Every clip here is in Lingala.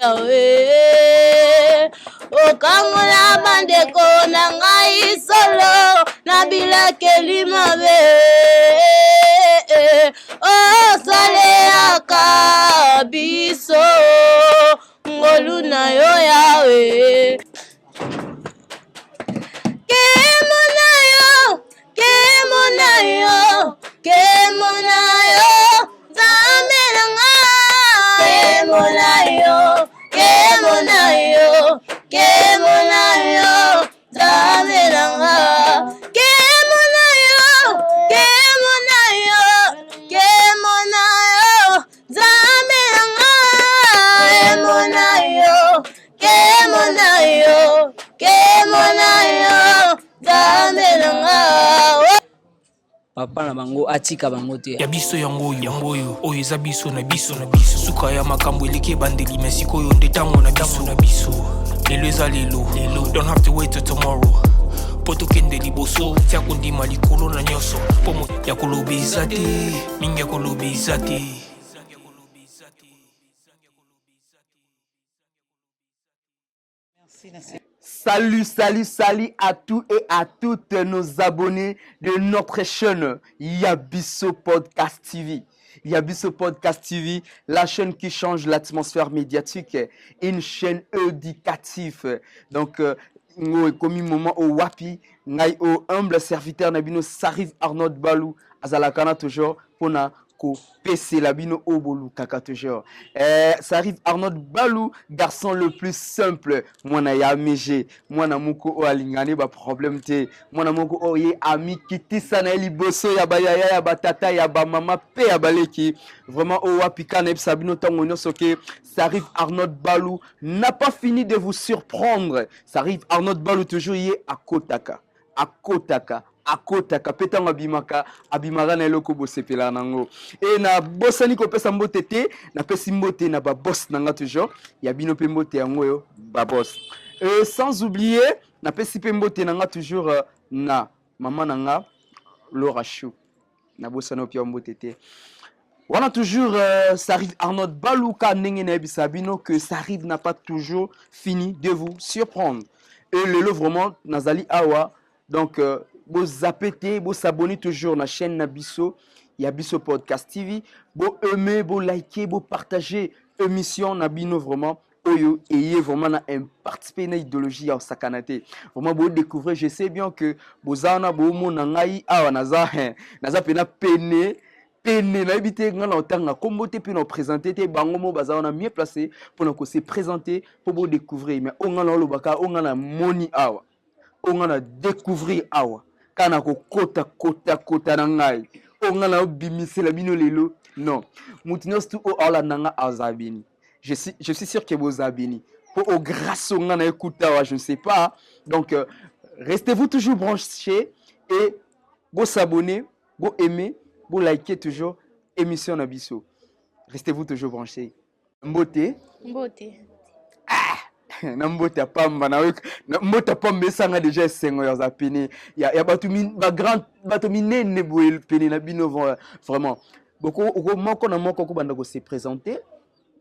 Yawe okangola bandeko na ngai solo na bilakeli mabe osalelaka biso ngolu na yo Yawe. Kemo na yo, kemo na yo, kemo na yo, Nzambe na nga. Kemo na yo, kemo na yo, kemo na yo, Nzambe na nga. Kemo na yo, kemo na yo, kemo na yo, Nzambe na nga. Kemo na yo, kemo na yo, kemo na yo, Nzambe na nga. Papa na bango atika bango te. Ya biso yango oyo, yango oyo, oyo eza biso na biso na biso. Suka ya makambo eleki ebandeli, mais sikoyo nde tango na biso na biso. Lelo eza lelo, lelo. Don't have to wait till tomorrow. Po tokende liboso, tia kondima likolo na nyonso. Po mo ya koloba eza te, mingi ya koloba eza te. Salut, salut, salut à tous et à toutes nos abonnés de notre chaîne Yabiso Podcast TV. Yabiso Podcast TV, la chaîne qui change l'atmosphère médiatique, une chaîne éducative. Donc, euh, ekomi moment au wapi ngai au humble serviteur na bino Sarif Arnold Balou azalaka na toujours pona kopesela bino oyo bolukaka toujours. Eh, ça arrive Arnold Balou, garçon le plus simple, mwana ya AMG, mwana moko oyo alingani ba problème te, mwana moko oyo ye amikitisa na ye liboso ya bayaya ya batata ya bamama pe ya baleki. Vraiment oyo wapi kana yebisa bino ntango nyonso ke ça arrive Arnold Balou n'a pas fini de vous surprendre. Ça arrive Arnold Balou toujours ye akotaka. Akotaka, akotaka mpe ntango abimaka, abimaka na eloko bosepelaka na yango. E nabosani kopesa mbote te, napesi mbote na baboss na nga toujours, ya bino mpe mbote yango oyo baboss. E sans oublier, napesi mpe mbote na nga toujours euh, na mama na nga Laura Chou. Nabosani opia mbote te. Wana toujours euh, ça arrive Arnold Baluka ndenge nayebisa bino que ça arrive n'a pas toujours fini de vous surprendre. Et lelo vraiment nazali awa donc euh, bo zapper te, bo s'abonner toujours na chaîne na biso ya biso podcast TV, bo aimer, bo liker, bo partager émission na bino vraiment oyo eye vraiment na impact mpe na idéologie ya osakana te vraiment bo découvrir je sais bien que boza wana bomona ngai awa naza naza mpena pene pene nayebi te ngai na otanga nkombo te mpe na opresente te bango mo baza wana mieux placé mpona kose présenter mpo bo découvrir mais oyo ngai na olobaka oyo ngai na moni awa oyo ngai na découvrir awa kaka na kokota kota kota na ngai oyo ngai na obimisela bino lelo non moto nyonso tu oyo aolanda ngai aza bini je suis, je suis sûr que boza bini po au grâce oyo ngai na ekuta awa je ne sais pas donc euh, restez-vous toujours branchés et bo s'abonner bo aimer bo liker toujours émission na biso restez-vous toujours branchés mbote mbote ah na mbote ya pamba na mbote ya pamba esanga deja esengo ya za pene ya, ya bato ba grand bato minene boye pene na bino vraiment boko oko moko na moko kobanda ko se présenter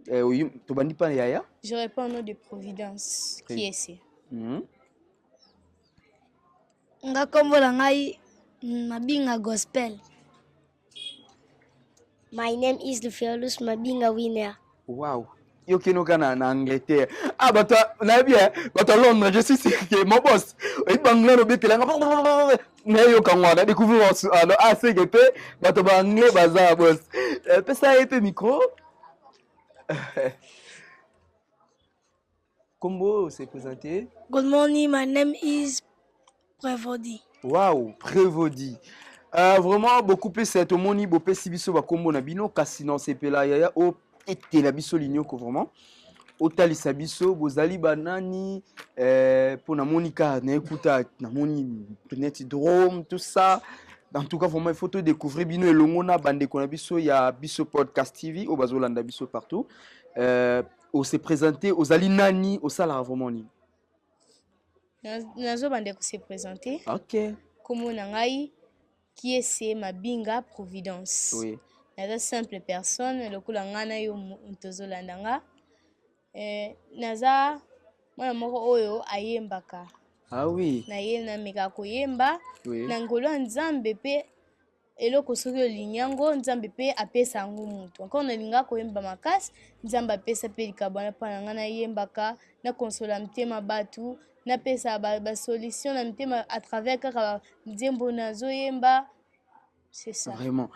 eh, tobandi pa yaya je réponds au nom de providence qui est ce mm -hmm. Nga kombo na ngai Mabinga Gospel. My name is Lufiolus Mabinga Winner. Wow. Yo kenoka na, na Angleterre. Ah bato nayebi eh, bato ya Londres, je suis sûr que mon boss, oyebi ba anglais lobetela nga nayoka ngo na découvrir alors ah c'est que pe bato ba anglais baza boss. Euh, pesa ye pe micro. Kombo se présenter. Good morning, my name is Prevodi. Wow, Prevodi. Euh, vraiment beaucoup plus euh, tomoni bopesi biso bakombo na bino kasi na osepela yaya otetela biso linyoko vraiment otalisa biso bozali banani euh, mpo namoni kaka naekuta namoni neti drome tout ça en tout cas vraiment il faut to découvrir bino elongo na bandeko na biso ya biso podcast tv oyo bazolanda biso partout euh, o se présenter ozali nani osalaka vraiment nini nazobanda ko se présenter ok kombo na ngai kiese mabinga providence oui. naza simple personne lokola ngai na yo moto ozolanda nga. Eh, naza mwana moko oyo ayembaka. Ah oui. Naye namekaka koyemba Oui. na ngolu ya Nzambe mpe eloko soki olingi yango Nzambe mpe apesa yango motu. Encore nalinga koyemba makasi, Nzambe apesa mpe likabo wana mpo na ngai nayembaka, nakonsola mitema bato, napesa ba, ba solution na mitema à travers kaka nzembo nazoyemba. C'est ça. Vraiment.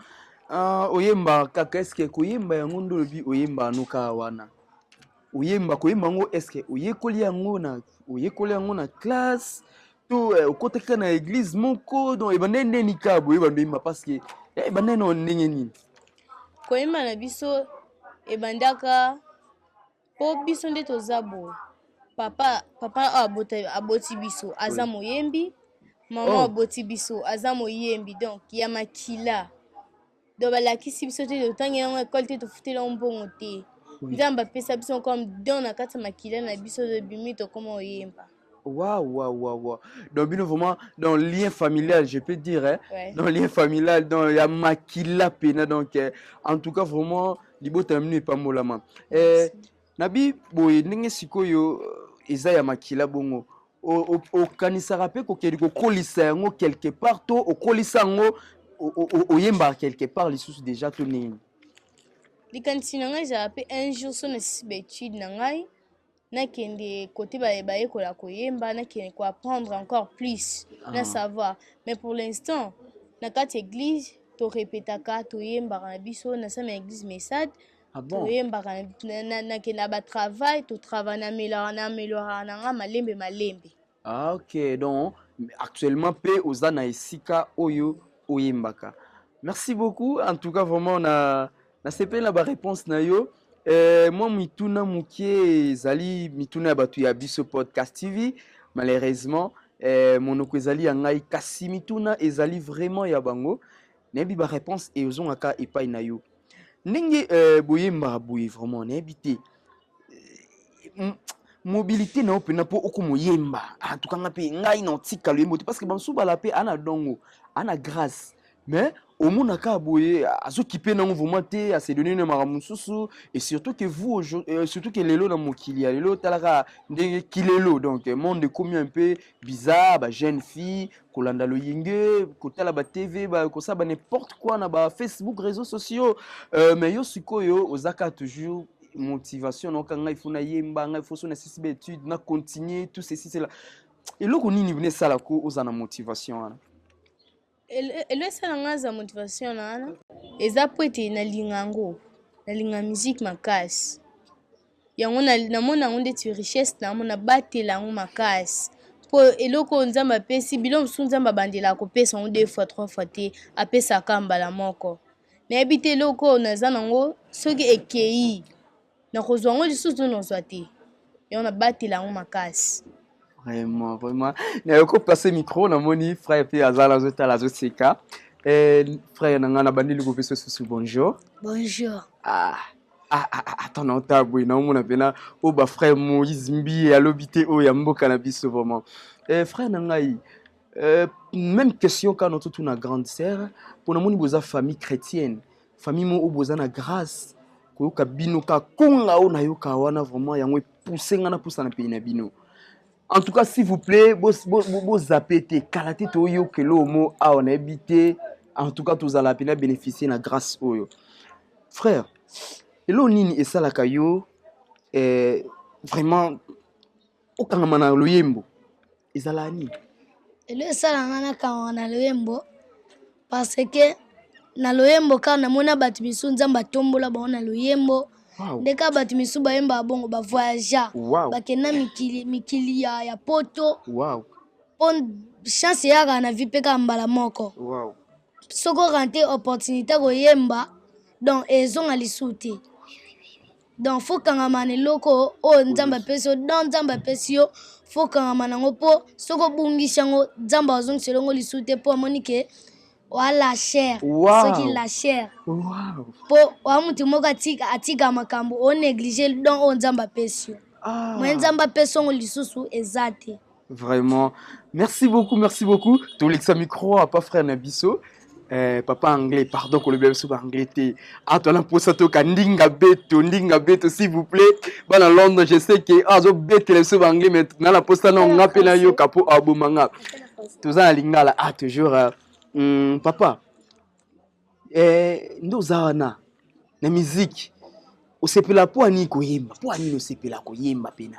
Ah, oyemba kaka est-ce que koyemba yango nde olobi oyemba no kaka wana oyemba koyemba yango est-ce que oyekoli yango na oyekoli yango na classe to eh, okotaki kaka na église moko donc ebandaki ndeni kaka boye ebanda oyemba parce que eh, ebandaki na ndenge nini? Koyemba na biso ebandaka po biso nde toza boye. Papa papa oyo abota aboti biso aza moyembi, mama Oh. aboti biso aza moyembi donc ya makila. Donc balakisi biso te totangi yango ekole te tofuteli yango mbongo te. Nzambe apesa biso comme don na kati ya makila na biso tobimi tokoma oyemba. Waouh, waouh, waouh, waouh. Donc, bino vraiment, dans lien familial, je peux dire, hein, Ouais. dans lien familial, dans ya makila pena, donc, eh, en tout cas, vraiment, libota na bino epambolama. Eh, nabi boye ndenge sikoyo euh, eza ya makila bongo okanisaka mpe kokende kokolisa yango quelque part to okolisa yango oyembaka quelque part lisusu déjà to nini? Likanisi na ngai ezala mpe un jour so nasisi baetude na ngai nakende kote bayekola koyemba, nakende koapprendre encore plus na savoir. Mais pour l'instant na kati église torepetaka, toyembaka na biso na same ya église Messade. Ah bon? Toyembaka nakende na batravail, totravaille, naamelioraka na nga malembe malembe. Ah, ok, donc actuellement mpe oza na esika oyo oyembaka. Merci beaucoup, en tout cas vraiment na nasepeli na baréponse na yo. Eh, mwa mituna moke ezali mituna ya bato ya biso podcast TV. Malheureusement eh, monoko ezali ya ngai kasi mituna ezali vraiment ya bango. Nayebi baréponse ezongaka epai na yo ndenge eh, boyembaka boye vraiment nayebi te eh, mobilité na yo mpena mpo okomoyemba en tout cas nga mpe ngai na otika loyembo te parce que bamosusu bala mpe ana dongo ana grâce mais omonaka boye azokipe nango vraiment te ase donne na makambo mosusu et surtout que vous surtout que lelo na mokili ya lelo talaka ndenge kilelo donc monde ekomi un peu bizarre, ba jeune fille kolanda loyenge kotala ba TV ba kosala ba n'importe quoi na ba Facebook réseaux sociaux mais yo sikoyo ozaka toujours motivation naoka ngai fo nayemba ngai fo so nasisi ba étude na continuer tout ceci cela eloko nini bino esala ko oza na motivation wana? Elo esala nga aza motivation na wana eza po ete nalinga yango, nalinga musique makasi yango namona yango ndeti richesse na yango, nabatela yango makasi mpo eloko oyo Nzambe apesi bilo mosusu Nzambe abandelaka kopesa yango deux fois trois fois te, apesaka mbala moko. Nayebi te eloko oyo naza nango soki ekei nakozwa yango lisusu to nazwa te, yango nabatela yango makasi. Vraiment, vraiment. Nayoki kopase micro namoni frère mpe aza azotala azoseka. Eh, frère na ngai nabandeli kopesa susu bonjour. Bonjour. Ah, ah, ah, ah, attends naotala boye naomona mpena oyo bafrère Moïse Mbiye alobi te oyo ya mboka na biso vraiment. Eh, frère na ngai même question kaka nototuna grande sœur mpo namoni boza famille chrétienne, famille mo oyo boza na grâce koyoka bino ka konga oyo nayoka wana vraiment yango epousse nga napusa na pene na bino. En tout cas s'il vous plaît bozape te kala te toyokela oyo mo awa nayebi te en tout cas tozala mpena bénéficier na grâce oyo. Frère, eloko nini esalaka yo eh, vraiment okangama na loyembo ezalaka nini? Elo esala nga nakangama na loyembo parce que na loyembo kaka namona bato misusu Nzambe atombola bango na loyembo. Nde kaka bato misusu bayembaka bongo bavoyagea bakenda mikili mikili ya poto mpo chance eyaka na vie mpe kaka mbala moko. Soki orate opportunité koyemba donc ezonga lisusu te. Donc fo kangama na eloko oyo Nzambe apesi yo, donc Nzambe apesi yo fo kangama nango mpo soki obungisi yango Nzambe azongisela yango lisusu te mpo amoni ke oa la chair. Soki la chair mpo oa motu moko atika makambo onéglige don oyo Nzambe apesi yo. Moye Nzambe apesi yango lisusu eza te. Vraiment, merci beaucoup, merci beaucoup. Tolekisa micro à pas frère na biso. Eh, papa anglais, pardon kolobela biso ba anglais te. Ah, toza na mposa toyoka ndinga beto, ndinga beto, s'il vous plaît. Bana Londres, je sais que ah, azobetela biso ba anglais, mais na na mposa na nga mpe nayoka mpo aboma nga. Toza na lingala, ah, toujours. Papa, eh, nde oza wana na musique, osepela mpo anini koyemba? Mpo anini osepela koyemba pena?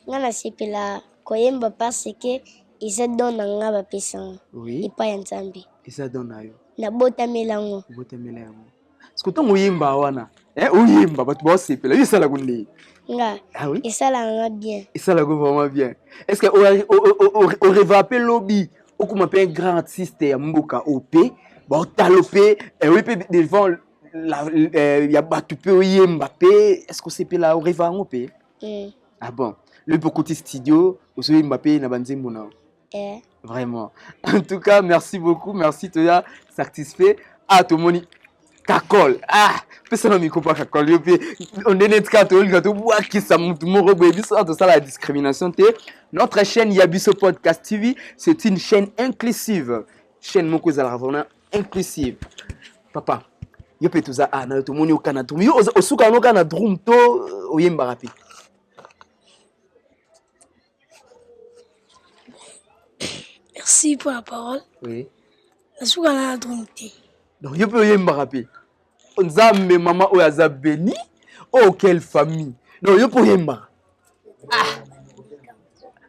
Nga nasepela koyemba parce que eza don na nga bapesa nga. Oui. Epai ya Nzambe. Eza don na yo. Nabotamela yango. Obotamela yango. Parce que ntango oyemba wana, eh, oyemba bato baosepela, yo esalaka nde? Nga, Ah oui? esalaka nga bien. Esalaka vraiment bien. Est-ce que orêva mpe lobi okoma mpe un grand artiste ya mboka oyo mpe baotalo mpe, eh, oyi mpe devant la, eh, ya bato mpe oyemba mpe, est-ce que osepela orêva yango mpe? Ah bon, le mpe okoti studio ozoyemba mpe na banzembo na yo? Eh. Vraiment. En tout cas, merci beaucoup. Merci, Toya. Satisfait. Ah, tomoni. Kakol. Ah, pesa na micro pa kakol. Yo pe, on est net ka tolinga to bwakisa mutu moko boye biso to sala la discrimination te. Notre chaîne Yabiso Podcast TV, c'est une chaîne inclusive. Chaîne moko ezalaka vraiment inclusive. Papa, yo pe toza ah na tomoni okana drum. Yo osuka no kana drum to oyembaka pe. Merci pour la parole. Oui. Nasuka na drum te. Donc yo pe oyembaka pe. Nzambe mama oyo aza béni. Oh quelle famille. Donc yo pe oyembaka. Ah.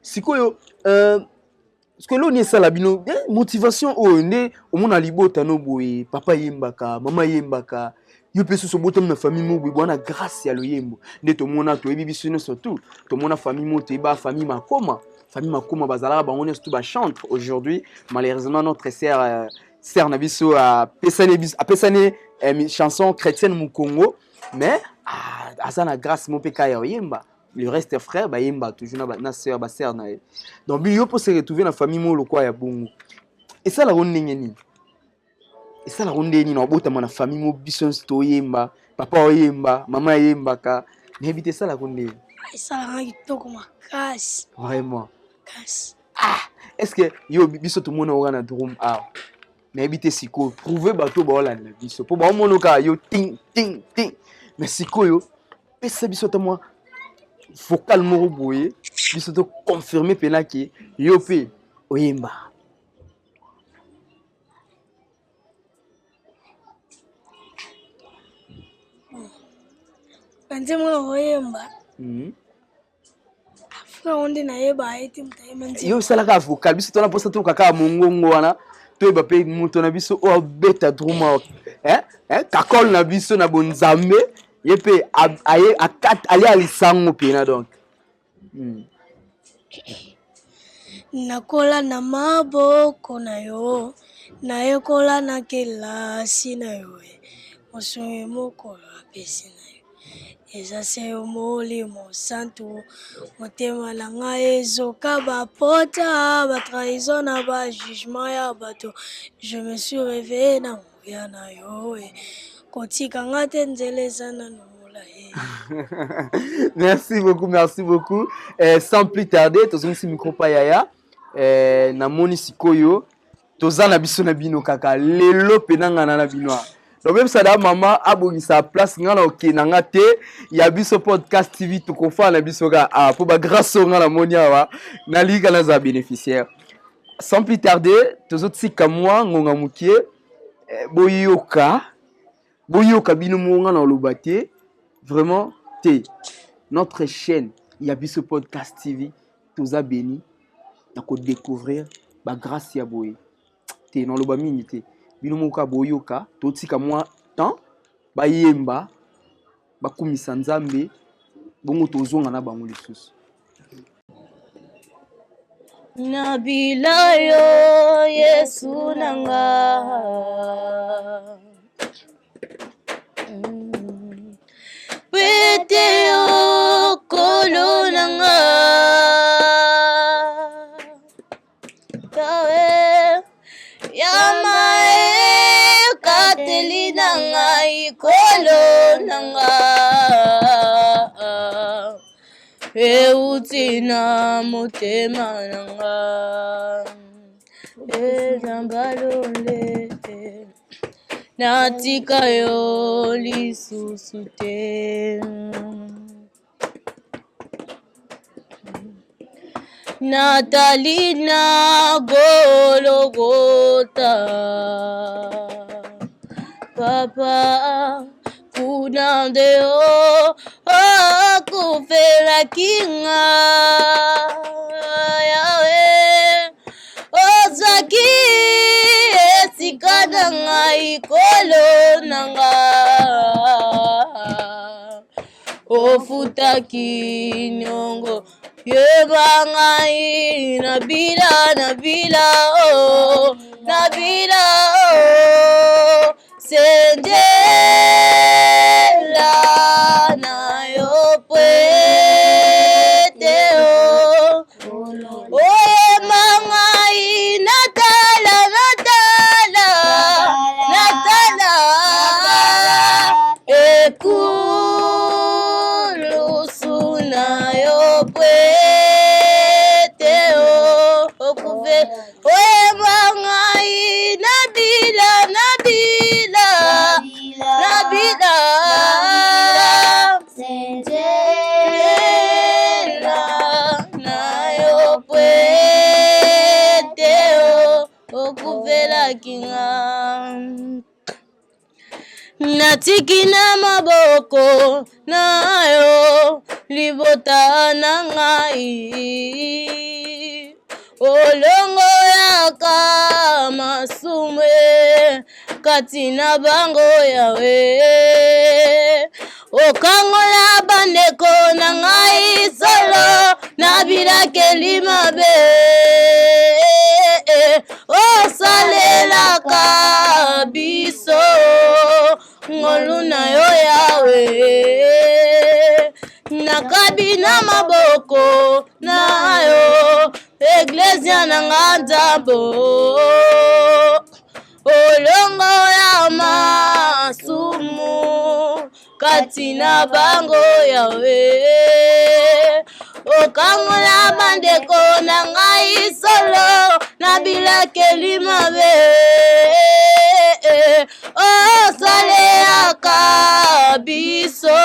Sikoyo parce que loni esala bino motivation oyo nde omona libota no boye, papa yembaka, mama yembaka, yo pe susu obotami na famille moko boye, bwana grâce ya loyembo nde tomona, toyebi biso nyonso tout, tomona famille moko toyeba famille Makoma, famille Makoma bazalaka bango nyonso tout ba chantre. Aujourd'hui malheureusement notre sœur, sœur na biso apesani biso, apesani chanson chrétienne Mukongo, mais aza na grâce mo pe kaya oyemba. Le reste frère bayemba toujours na ba, na sœur, ba sœur na ye. Donc bi yo pour se retrouver na famille mo lokwa ya bongo. Et ça la ndenge nini? Et ça la ndenge nini obotama na famille mo biso nyonso toyemba, papa oyemba, mama ayembaka. Mais bi ça la ndenge. Et ça la kitoko makasi. Vraiment. Makasi. Ah, est-ce que yo biso tout monde aura na drum ah. Mais bi te siko prouver bato ba olanda biso. Po ba omonoka yo ting ting ting. Mais sikoyo pesa biso ata mwa vocal moko boye biso to confirmer pena ke yo pe oyemba. Banzembo na koyemba. Frère onde nayeba ye te moto ayemba nzembo. Yo osalaka vocal biso tona mposa toyoka kaka mongongo wana toyeba mpe moto na biso oyo abeta drum awa. Hein? Hein? Kakol na biso na bonzambe ye mpe aye akat alia lisango pena donc. Nakola na maboko na yo, nayekola na kelasi na yo, mosungi mokolo apesi na yo. Eza se yo molimo santu, motema na ngai ezoka ba pota, ba trahison na ba jugement ya bato. Je me suis réveillé na nguya na yo, kotika nga te nzela eza nanu molayi. Merci beaucoup, merci beaucoup. Sans plus tarder, tozongisi micro pa yaya. Namoni sikoyo toza na biso na bino kaka lelo pe na ngana na bino. Donc même ça da mama abongisa place nga na oke na nga te ya biso podcast TV tokofa na biso ka ah po ba grâce nga na moni awa na lika na za bénéficiaire. Sans plus tarder tozotika mwa ngonga mukie, boyoka boyoka bino mo nga na oloba te vraiment te. Notre chaîne ya biso podcast TV toza béni na ko découvrir ba grâce ya boye te na oloba mingi te bino moko kaka boyoka totika mwa temps bayemba bakumisa Nzambe bongo tozonga na bango lisusu. Nabila yo Yesu nanga pete yo kolo nanga tawe yama ekateli na ngai kolo nanga euti na motema nanga. Ezambalole natika yo lisusu te. Natali na Gologota, papa kuna nde o okufelaki nga yawe ozwaki esika na ngai kolo na nga ofutaki niongo yeba ngai na bila na bila o oh, na bila o oh. Senjela na yo pwete o oyema ngai natala natala natala ekulusu na yo pwete o okufe oyeba ngai nabila nabila nabila ela na yo pwete okufelaki nga Natiki na maboko na yo libota na ngai olongoyaka masumu kati na bango yawe okangola bandeko na ngai solo na bilakeli mabe osalelaka biso ngolu na yo yawe nakabi na maboko na yo eglezia na nga nzambo olongola masumu kati na bango yawe okangola bandeko na ngai solo na bilakeli mabe osalelaka biso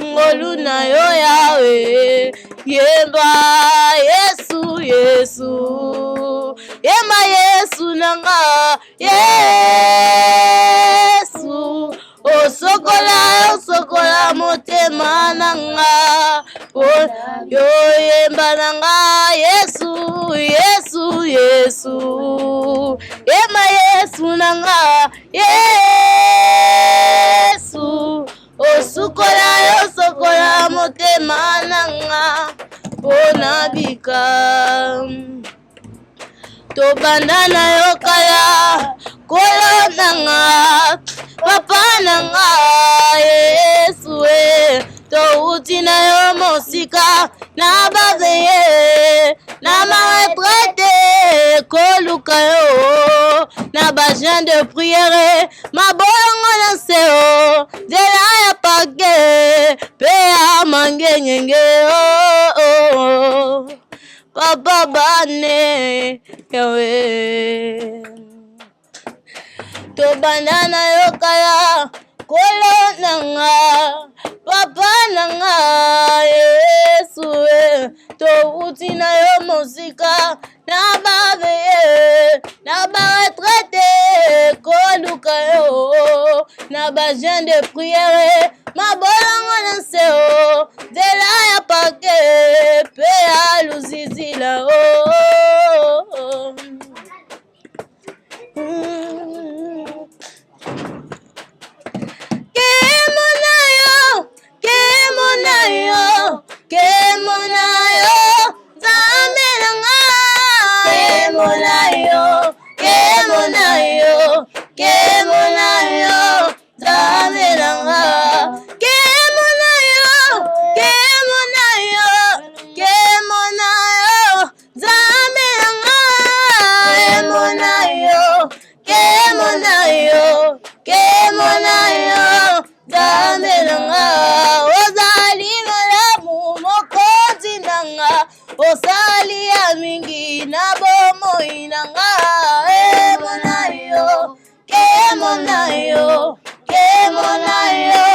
ngolu na yo yawe yemba yesu yesu yemba yesu na nga yesu osokola osokola motema na nga yo yemba na nga yesu yesu yesu yemba yesu na nga yesu osukola osokola motema na nga mpo nabika tobanda na yo kala kolo na nga papa na nga yesu e touti na yo mosika na baveye na maretraite koluka yo na bajeune de priere mabolongo na nse o nzela ya parke mpe ya mangengenge o oh, oh, oh. papa bane yawe tobanda na yo kala kolo na nga papa na nga yesu e touti na yo mosika na baveye na baretraite koluka yo na bajeune de priere mabolongo na nse o nzela ya parke mpe ya luzizila o Kemo na yo, kemo na yo, kemo na yo, Nzambe na nga. Kemo na yo, kemo na yo, kemo na yo, Nzambe na nga. Kemo na yo, kemo na yo, kemo na yo, Nzambe na nga. Kemo na yo, kemo na yo, kemo na yo, Nzambe na nga. Ozali malamu mokonzi na nga, osali ya mingi na bo. bomoi na nga emona yo kemo na yo kemo na yo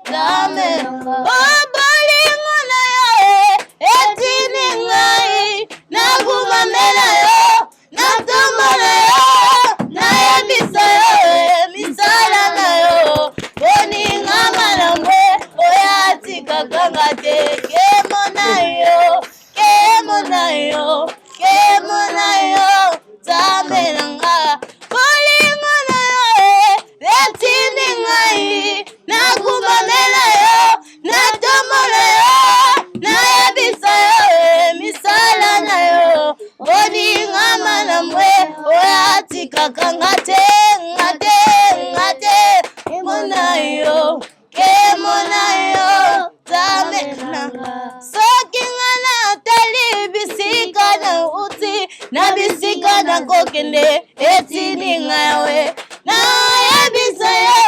nzambe o bolingo na yo etindi ngai nagumamela yo natombola yo nayebisa yo misala na yo boningama na mbwe oyo atikaka nga te kemo na yo kemo na yo kemo na yo nzambe na nga bolingo na yo etindi ngai nakumamela yo natombola yo nayebisa yo misala na yo boningama na mbwe oyo atikaka nga te nga te nga te mona yo nkembo na yo nzambe na soki nga natali bisika nauti na bisika nakokende etindi nga yawe nayebisa yo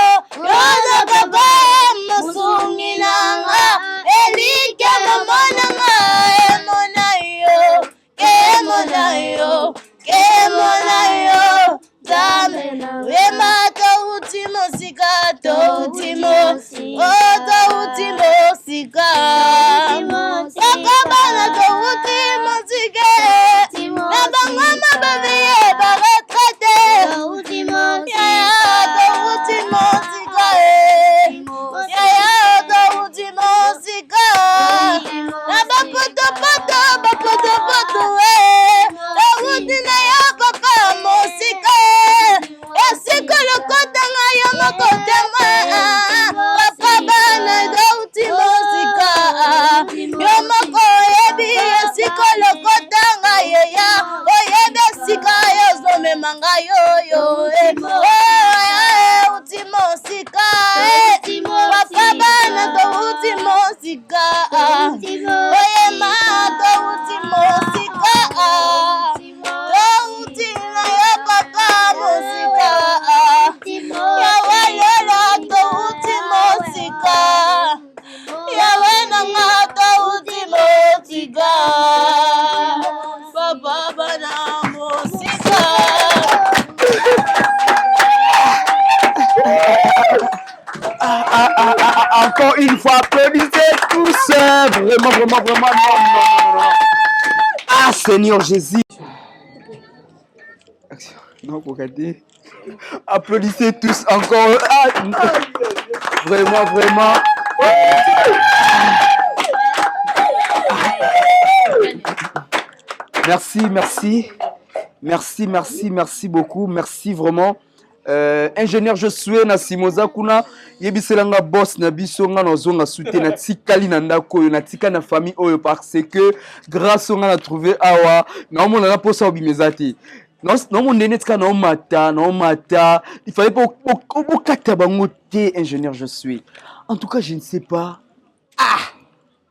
yoza papa mosungi na nga elike momona nga emona yo Nkembo na yo, nkembo na yo, Nzambe. Oyemba touti mosika, touti mo, oh touti mosika. Papa bana touti mosika, na bango baviye ba retraite. Yaya touti mosika, eh. Yaya touti mosika. Na bapotopoto bapotopoto eh. Touti na yo papa mosika eh. Esika lokota nga yo moko témoin papa bana touti mosika yo moko oyebi esika lokota nga yeya oyebi esika yo ozomema nga yoyo eh. Oh, eh, uti mosika eh. Papa bana touti mosika oyema touti mosika touti na yo papa mosika yawe lola touti mosika yawe nanga touti mosika papa bana mosika. Ah, ah, ah, ah, encore une fois, applaudissez tous. Vraiment, vraiment, vraiment. Non, non, non, non. Ah, Seigneur Jésus. Non, regardez. Applaudissez tous encore. Ah, vraiment, vraiment. Merci, merci. Merci, merci, merci beaucoup. Merci vraiment. Ingénieur Josué na Simoza kuna yebisela nga boss na biso nga nazonga sute natikali na ndako oyo natika na famille oyo parce que grâce nga na trouvé awa naomona na mposa obima eza te naomona nde tika naomata naomata il fallait bokata bango te ingénieur Josué. En tout cas je ne sais pas. Ah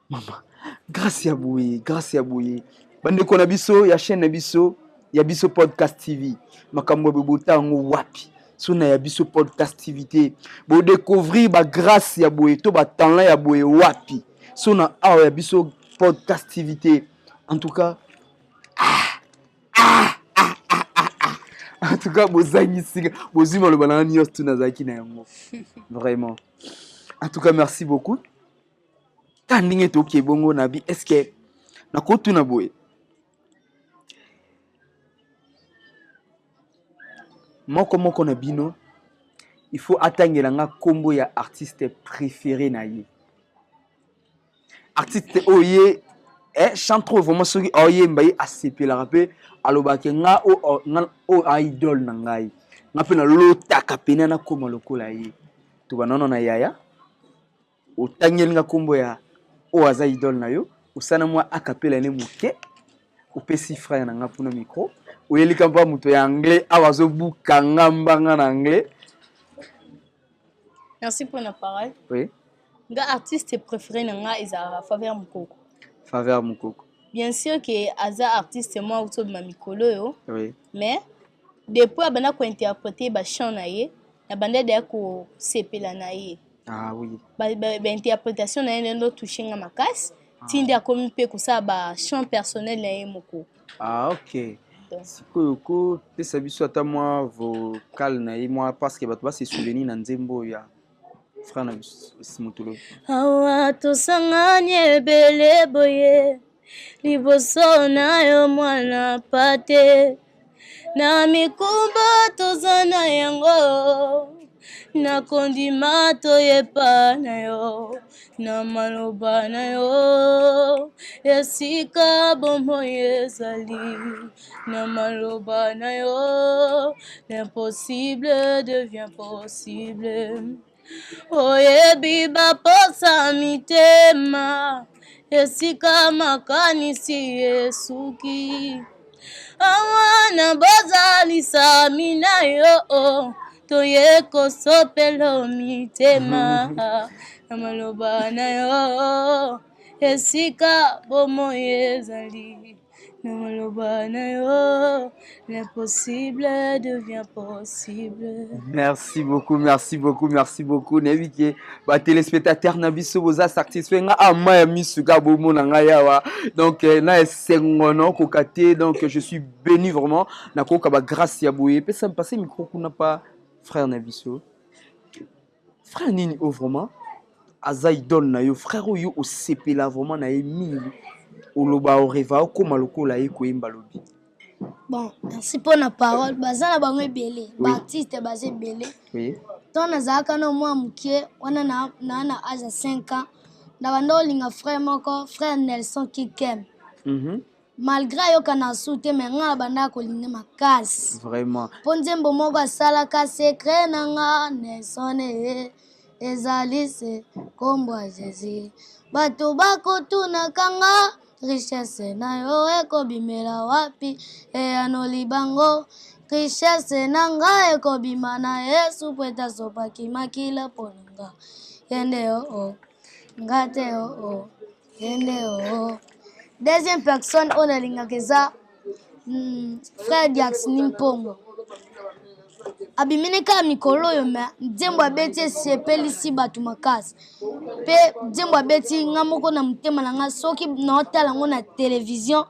mama, grâce ya boye, grâce ya boye bandeko na biso ya chaîne na biso ya biso podcast TV, makambo ya bobota yango wapi so na ya biso podcast TV te bodécouvrir bagrâce ya boye to batalent ya boye wapi so na awa ya biso podcast TV te. En tout cas ah, ah, ah, ah, ah, ah. En tout cas bozangisi bozwi maloba na nga nyonso tu nazalaki na yango vraiment. En tout cas merci beaucoup. Ka ndenge toke bongo na bi, est ce que nakotuna boye moko moko na bino il faut atangela nga kombo ya artiste préféré na ye, artiste oyo ye chantre oyo vraiment soki aoyemba ye asepelaka mpe alobaki nga oyo a idole na ngai, nga mpe nalotaka pene nakóma lokola ye. Tobanda na yaya, otangeli nga kombo ya oyo aza idole na yo, osala mwa akapela ne moke, opesi frère na nga mpuna micro, oyelika mpa moto ya anglais awa azobuka nga mbanga na anglais. Merci pour la parole. Oui. Nga artiste préféré na nga ezalaka Faveur Mokoko. Faveur Mokoko. Bien sûr que aza artiste moi auto ma mikolo yo. Oui. Mais depuis abanda ko interpréter ba chant na ye, na banda deya ko sepela na ye. Ah oui. Ba, ba, ba interprétation na ye ndo touché nga makasi. Ah. Tindi akomi mpe kosala ba chant personnel na ye moko. Ah ok. Sikoyo kopesa biso ata mwa vocal na ye mwa parce que bato ba se souvenir na nzembo oyo ya frère na biso motolo. Awa tosangani ebele boye liboso na yo mwana pate na mikumba toza na yango na kondima toyepa na yo na maloba na yo esika bomoi ezali na maloba na yo l'impossible devient possible oyebi baposa mitema esika makanisi esuki awa na bozalisami na yo toye kosopelo mitema na maloba na yo esika bomoi ezali na maloba na yo l'impossible devient possible. Merci beaucoup, merci beaucoup, merci beaucoup. Nayebi ke ba téléspectateurs na biso boza satisfait nga ama ya misu ka bomona ngai awa. Donc eh, na esengo na okoka te. Donc je suis béni vraiment na koyoka ba grâce ya boye. Pesa passe micro kuna pa frère na biso. Frère nini oyo vraiment aza idole na yo frère oyo osepela vraiment na ye mingi oloba oreva okoma lokola ye koyemba lobi. Bon, merci mpo na parole. Baza na bango ebele, ba artiste baza ebele. Oui. Ntango nazalaka na mwa moke wana na na na age ya 5 ans, na banda olinga frère moko, frère Nelson Kikem. Malgré ayokana su te mais nga na bandaka kolinga makasi. Vraiment. Mpo nzembo moko asalaka secret na nga Nelson eh, ezali se nkombo ya Jésus. Bato bakotunaka nga richesse na yo ekobimela wapi, eyanoli bango richesse na nga ekobima na Yesu po ete asopaki makila mpo na nga. Yende o oh, oh. Nga te o oh, oh. Yende o oh. Deuxième personne oyo nalingaka eza frère Diaxni Mpongo. Abimini kaka mikolo oyo me nzembo abeti esepelisi bato makasi mpe nzembo abeti nga moko na motema na nga soki naotala yango na televizio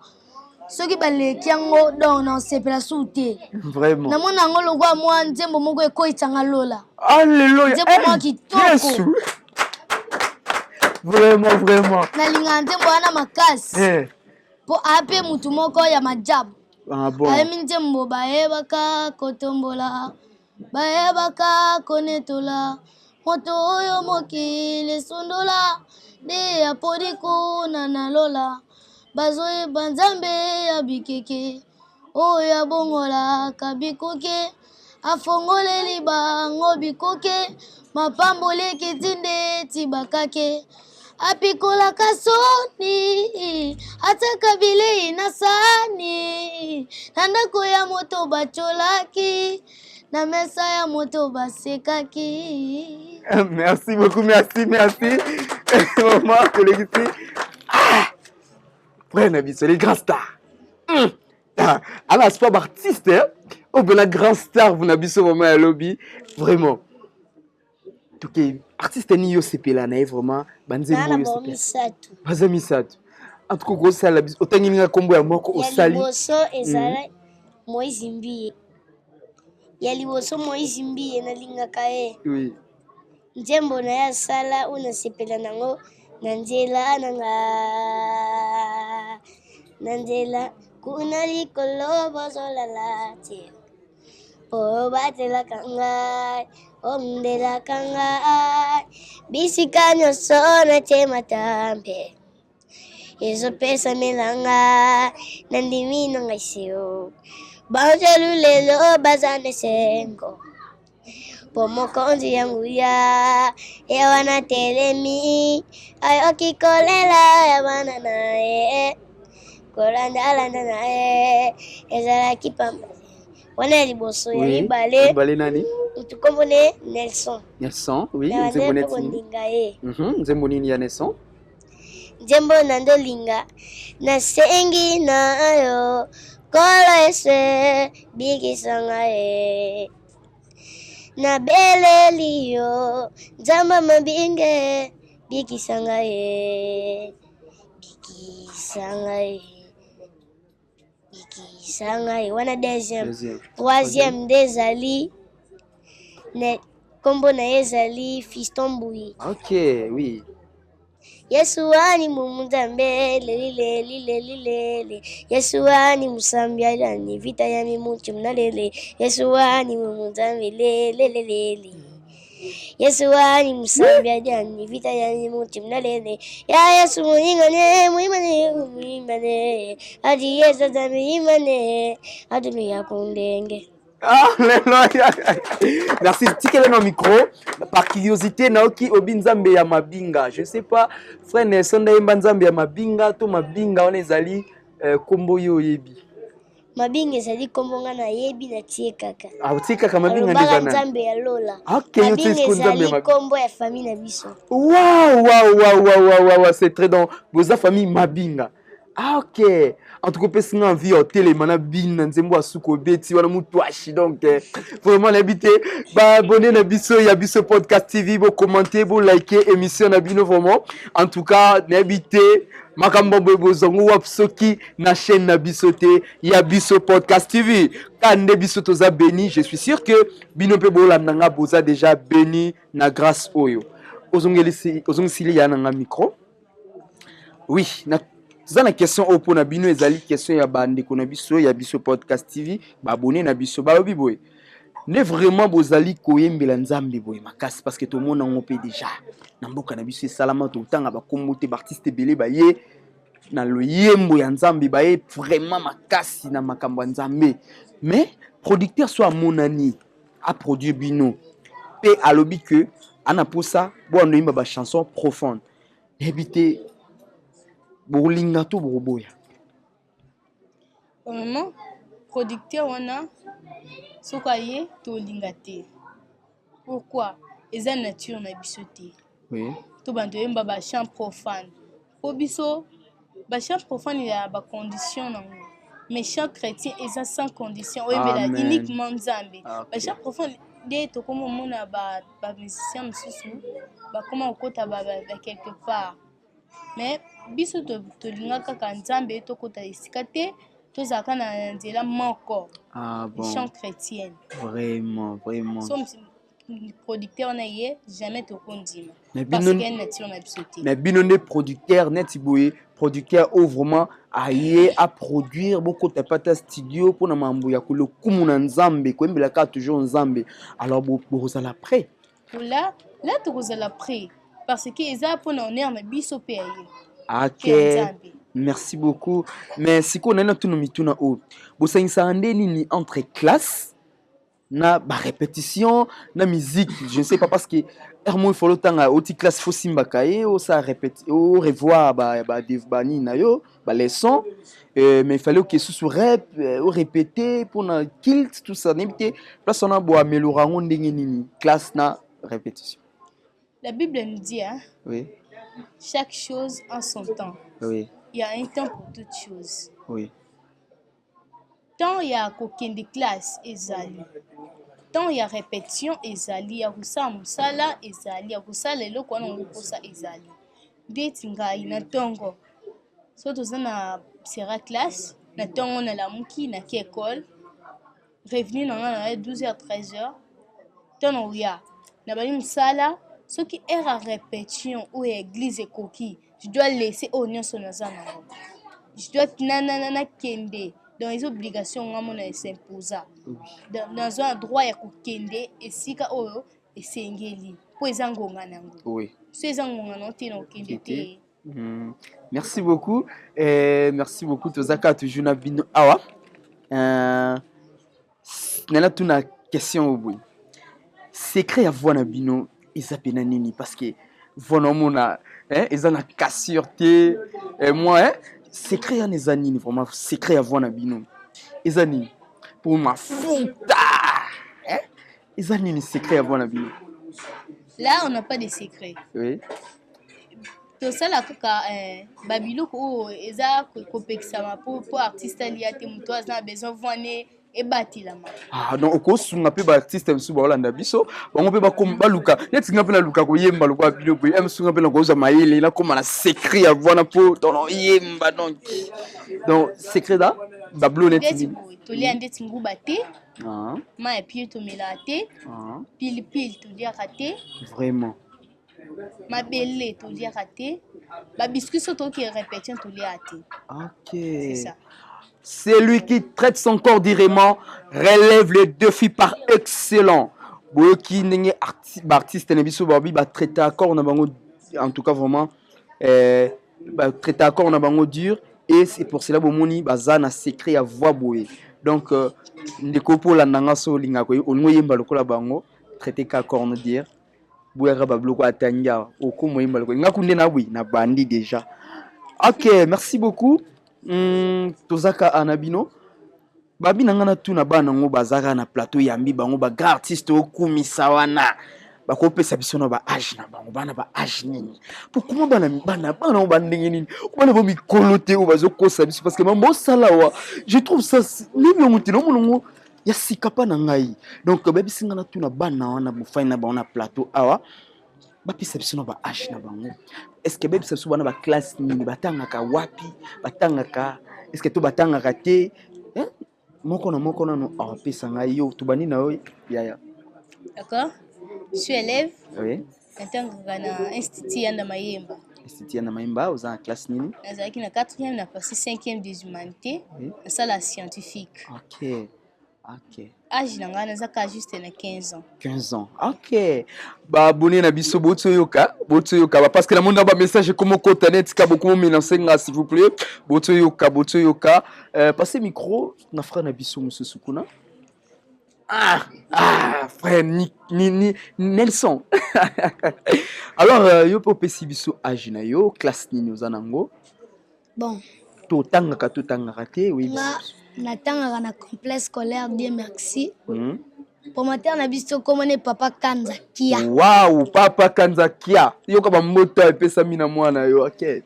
soki baleki yango donc nasepela su te. Vraiment. Namona yango lokola mwa nzembo moko ekoyisa nga lola. Alléluia. Nzembo moko kitoko. Yesu. Vraiment, vraiment. Nalingaka nzembo wana makasi. Eh. Mpo ape mutu moko ya majabu. Ah bon. Ayembi nzembo bayebaka kotombola, bayebaka konetola, moto oyo mokili esundola nde aponi kuna na lola, bazoyeba nzambe ya bikeke oyo abongolaka bikuke, afongoleli bango bikuke, mapamboli ekiti ndeti bakake, apikolaka soni, atiaka bilei na sani, na ndako ya moto batiolaki, na mesa ya moto basekaki. Merci beaucoup, merci, merci. Maman, kolekisi. Ah! Frère na biso, les grands stars. Ah, ala c'est pas artiste, hein? Oh, ben la grand star, vous na biso maman ya lobi. Vraiment. Toke artiste ni yo sepela na ye vraiment, banzembo Naa na yo bango sepela. misato. Baza misato. En tout cas, kosala biso, otangi ninga kombo ya moko Ya osali. liboso ezala Moïse Mbiye. Ya liboso Moïse Mbiye nalingaka ye. Oui. Nzembo na ye asala oyo nasepela nango na nzela na nga na nzela kuna likolo bozolala te po batelaka ngai omundelaka ngai bisika nyonso natie matambe ezopesamela ngai na ndimi na ngai sio banjelu lelo baza na esengo po mokonzi ya nguya ye wana telemi ayoki kolela ya bana na ye kolandalanda na ye ezalaki pamba wana ya liboso ya Oui. mibale Mibale nani? motu kombo ne Nelson. Nelson, oui, Na nzembo nde neti. kolinga ye. Nzembo nini ya Nelson? Nzembo na ndolinga nasengi na yo kolo ese bikisa ngai nabeleli yo nzambe mabinge bikisa ngai bikisa ngai Abikisa ngai wana deuxième. Troisième nde ezali nkombo na ye ezali Fiston Mbuyi. Ok, oui. Yesu wani mumu Nzambe leli leli leli leli Yesu wani musambi alani vita ya mimutu mnalele Yesu wani mumu Nzambe lele lele lele Yesu wani musambi alani vita ya mimutu mnalele Ya Yesu muingane muimane muimane Adi Yesu Nzambe imane Adumi ya kundenge. Alléluia. Merci. Tikele na micro. Par curiosité, naoki obi nzambe ya mabinga. Je sais pas, frère Nelson ndayemba nzambe ya mabinga to mabinga wana ezali kombo yo oyebi. Mabinga ezali kombo nga nayebi natie kaka. Ah, otie kaka mabinga nde Alobaka eza nani? nzambe ya lola. Ok, yo tie Mabinga sikoyo nzambe ya ezali mabinga. kombo ya famille na biso. Waouh, waouh, waouh, waouh, waouh, waouh, c'est très donc boza famille mabinga. Ah, ok. En tout cas, opesi nga envie ya otelema na bino na nzembo ya suka obeti wana mutwashi donc vraiment nayebi te baabonné na biso ya biso podcast TV bokommente bolike émission na bino vraiment en tout cas nayebi te makambo boye bozwango wapi soki na chaîne na biso te ya biso podcast TV ka nde biso toza béni. Je suis sûr que bino mpe bolanda nga boza déjà béni na grâce oyo ozongisili ya na nga micro. Oui, na toza na question oyo mpona bino, ezali question ya bandeko na biso ya biso podcast TV, baabonné na biso. Balobi boye nde vraiment bozali koyembela nzambe boye makasi, parce que tomona yango mpe déjà na mboka na biso esalama, totanga bakombo te, baartiste ebele baye na loyembo ya nzambe, baye vraiment makasi na makambo ya nzambe, mais producteur so amonani aproduire bino mpe alobi ke ana mposa bwana oyimba bachanson profonde, nayebi te bokolinga to bokoboya? Vraiment, producteur wana soki aye, tolinga te. Pourquoi? Eza nature na biso te. To banto oyemba bachant profane, mpo biso bachant profane ya bacondition nango, mais chant chrétien eza sans condition, oyembela Amen. uniquement nzambe. Bachant profane nde tokoma omona bamusicien mosusu bakoma kokota ba quelque part, mais biso tolinga kaka nzambe, tokota esika te, tozalaka na nzela moko. Ah bon. Chant chrétienne. Vraiment, vraiment. So producteur wana ye, jamais tokondima. Mais parce bino que nature na biso te. Mais bino nde producteur neti boye, producteur oyo vraiment aye aproduire, bokota pata studio mpona mambo ya lokumu na nzambe, koyembela kaka toujours nzambe, alors bokozala prêt? La la, tokozala prêt parce que eza mpona honneur na biso mpe ya ye. Ok. Mpe ya nzambe. Merci beaucoup. Mais sikoyo nani natuna mituna oyo: bosangisaka nde nini entre classe na barépétition na musique? Je ne sais pas, parce que heure moko ifalo otanga oti classe, fo simbaka ye osala répéti, orevoir banini na yo, baleçon, mais il fallait oke susu rep, orépéter mpona culte, tout ça. Nayebi te place wana boaméliorer yango ndenge nini, classe na répétition. La Bible nous dit, hein, chaque chose en son temps. Il y a un temps pour toute chose. Temps ya kokende classe ezali, temps ya répétition ezali, ya kosala mosala ezali, ya kosala eloko wana okosa ezali. Ndeti ngai na ntongo, so toza na sera classe, na ntongo nalamuki, nake école, revenu na ngai na 12 h 13 h, ntango na oya nabandi mosala. Soki heure ya répétition oyo ya église ekoki, je dois laisser oyo nyonso naza nango, je dois nakende. Donc eza obligation nga mona esimposa, nazwa na droit ya kokende esika oyo esengeli mpo eza ngonga nango. So eza ngonga nango te, na kokende te. Merci beaucoup. Merci beaucoup. Tozaka toujours na bino awa. Nana tuna question oyo boye: secret ya voix na bino eza pena nini? Parce que voix na omona, hein, eza na cassure te. Moi, hein, secret yana eza nini vraiment? Secret ya voix na bino eza nini pour mafuta, hein? Eza nini secret ya voix na bino? Là, on n'a pas de secret. Tosala kaka babiloko oyo eza kopekisama mpo artiste alia te, moto aza na besoin voix ne ebatelama. Ah, donc okosunga mpe baartiste mosusu baolanda biso, bango mpe baluka neti nga mpe naluka koyemba lokola bino boye, mosunga mpe nakozwa mayele, nakóma na secret ya voix na mpo tono oyemba. Donc secret da Bablo neti Ndeti boye tolia ndeti nguba te. Ah. Mayi ya pio tomelaka te. Ah. Pilipili toliaka te. Vraiment. Mabele toliaka te. Ba biscuits so toke répétition toliaka te. Ok. C'est ça. Celui qui traite son corps durement relève les défis par excellent. Boyoki ndenge artiste na biso babi ba traiter corps na bango en tout cas vraiment euh, ba traiter corps na bango dur et c'est pour cela bomoni baza na secret ya voix boye. Donc euh, ndeko po olanda nga so olingaka olingi oyemba lokola bango traiter ka corps no dire boyaka babiloko atangi awa okoma oyemba lokola nga kunde na boye na bandi déjà. Ok, merci beaucoup. Tozaka ana bino babi na nga natuna bana yango bazaka na plateau yambi bango ba grand artiste okumisa wana bakopesa biso na ba age na bango bana ba age nini po kuma bana bana bana oyo bandenge nini bana ba mikolo te oyo bazokosa biso parce que mambo osala wa je trouve ça nini yango te nomona yango ya sika mpa na ngai donc bayebisi nga natuna bana wana bofai na bango na plateau awa bapesa biso na ba age na bango est ce que bayebisa biso bana ba classe nini batangaka wapi batangaka est ce que to batangaka te eh? Moko na moko nano apesa ngai yo tobandi na yo yaya. D'accord, je suis élève. Oui. Natangaka na institut Yanda Mayemba. Institut Yanda Mayemba, oza na classe nini? Nazalaki na 4e, na passé 5e des humanités, oui. Nasala scientifique. Ok. Ok. Âge na ngai naza ka juste na 15 ans. 15 ans. Ok. Ba abonné na biso botso yoka, botso yoka ba parce que na mona ba message comme kota net ka beaucoup menacer nga s'il vous plaît. Botso yoka, botso yoka. Euh, passer micro na frère na biso mususu kuna. Ah, ah, frère ni, ni, ni, Nelson. Alors euh, yo pe opesi biso âge na yo, classe nini oza nango? Bon. Totangaka totangaka te oui. Nga natangaka na complexe scolaire Dieu merci. Promoteur na biso kombo ne papa Kanza Kia. Wow, papa Kanza Kia. Yoka ba mboto epesami na mwana yo. Okay.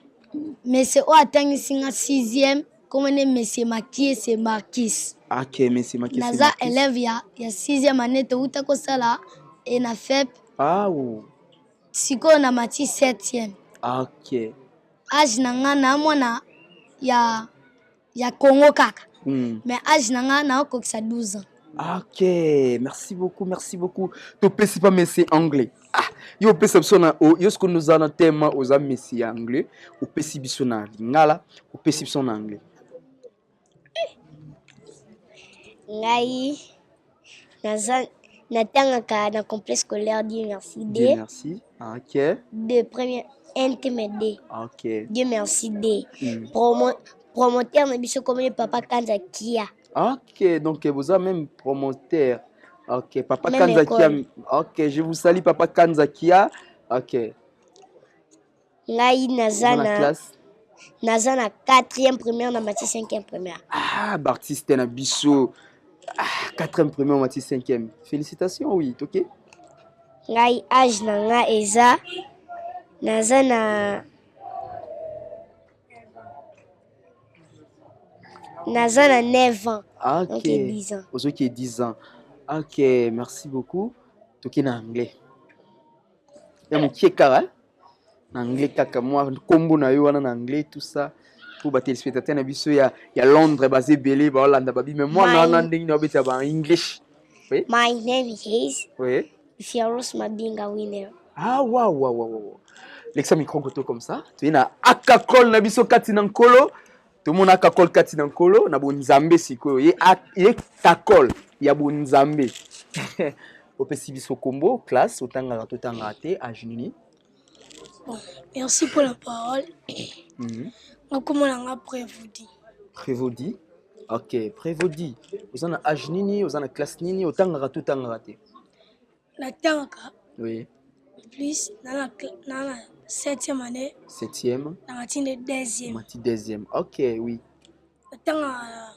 Monsieur oyo atangisi nga 6e kombo ne monsieur Makiese Marquis. Ok, monsieur Makiese. Naza élève ya ya 6e année touta kosala e na FEP. Ah, oh. Sikoyo na mati 7e. Ok. Age na nga na mwana ya ya Congo kaka. Mais age na nga na okokisa 12 ans. Ok, merci beaucoup, merci beaucoup. Topesi pa monsieur anglais. Ah, yo opesa biso na oh, yo sikoyo oza na tema oza monsieur ya anglais, opesi biso na lingala, opesi biso na anglais. Ngai naza natangaka na complexe scolaire Dieu merci D. Dieu merci. Ah, ok. De première NTMD. Ok. Dieu merci D. Promo, promoteur na biso comme papa Kanza Kia. Ok, donc vous avez même promoteur. Ok, papa Même Kanza Kia. école. Ok, je vous salue papa Kanza Kia. Ok. Ngai naza Oza na na classe. naza na 4e primaire na mati 5e primaire. Ah, ba artiste na biso. Ah, 4e primaire mati 5e. Félicitations, oui, ok. Ngai âge na nga eza naza na naza na 9 ans. Ah, ok. Donc 10 ans. Ozoki 10 ans. Ok, merci beaucoup. Toki na anglais. Ya mokie kaka, na anglais kaka moi kombo na yo wana na anglais tout ça pour ba téléspectateurs na biso ya ya Londres baza ebele baolanda babi mais mwana wana ndenge nini babeta ba English. Oui. My name is Oui. Fiaros Mabinga Winner. Ah waouh waouh waouh waouh. Lekisa micro koto comme ça. Tu es na akakol na biso kati na nkolo. Tomona akakol kati na nkolo na bonzambe sikoyo. Ye ye kakol ya bonzambe. Opesi biso kombo classe otangaka totangaka te âge nini? Bon, merci pour la parole. Ngakomona nga Prévodi. Prévodi. Ok, Prévodi. Oza na âge nini? Oza na classe nini? Otangaka totangaka te? Natangaka. Oui. Plus na na 7e année. 7e. Na matinde 2e. Mati 2e. Ok, oui. Natangaka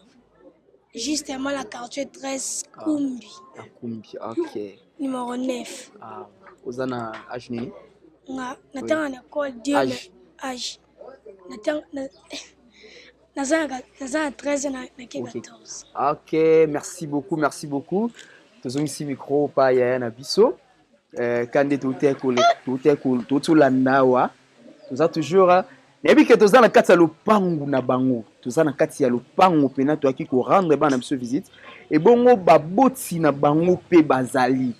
justement la quartier 13 Kumbi. Ah, Kumbi, ok. Numéro 9. Ah, oza na âge nini? Nga natanga na école Dieu Âge. âge. Natanga na naza na 13 na na 14. Ok, merci beaucoup, merci beaucoup. Tozongisi micro pa yaya na biso. Euh, kande tote ko tote ko totolanda awa. Toza toujours nayebi ke toza na kati ya lopangu na bango. Toza na kati ya lopango pena toyaki ko rendre bana biso visite. Ebongo baboti na bango pe bazali.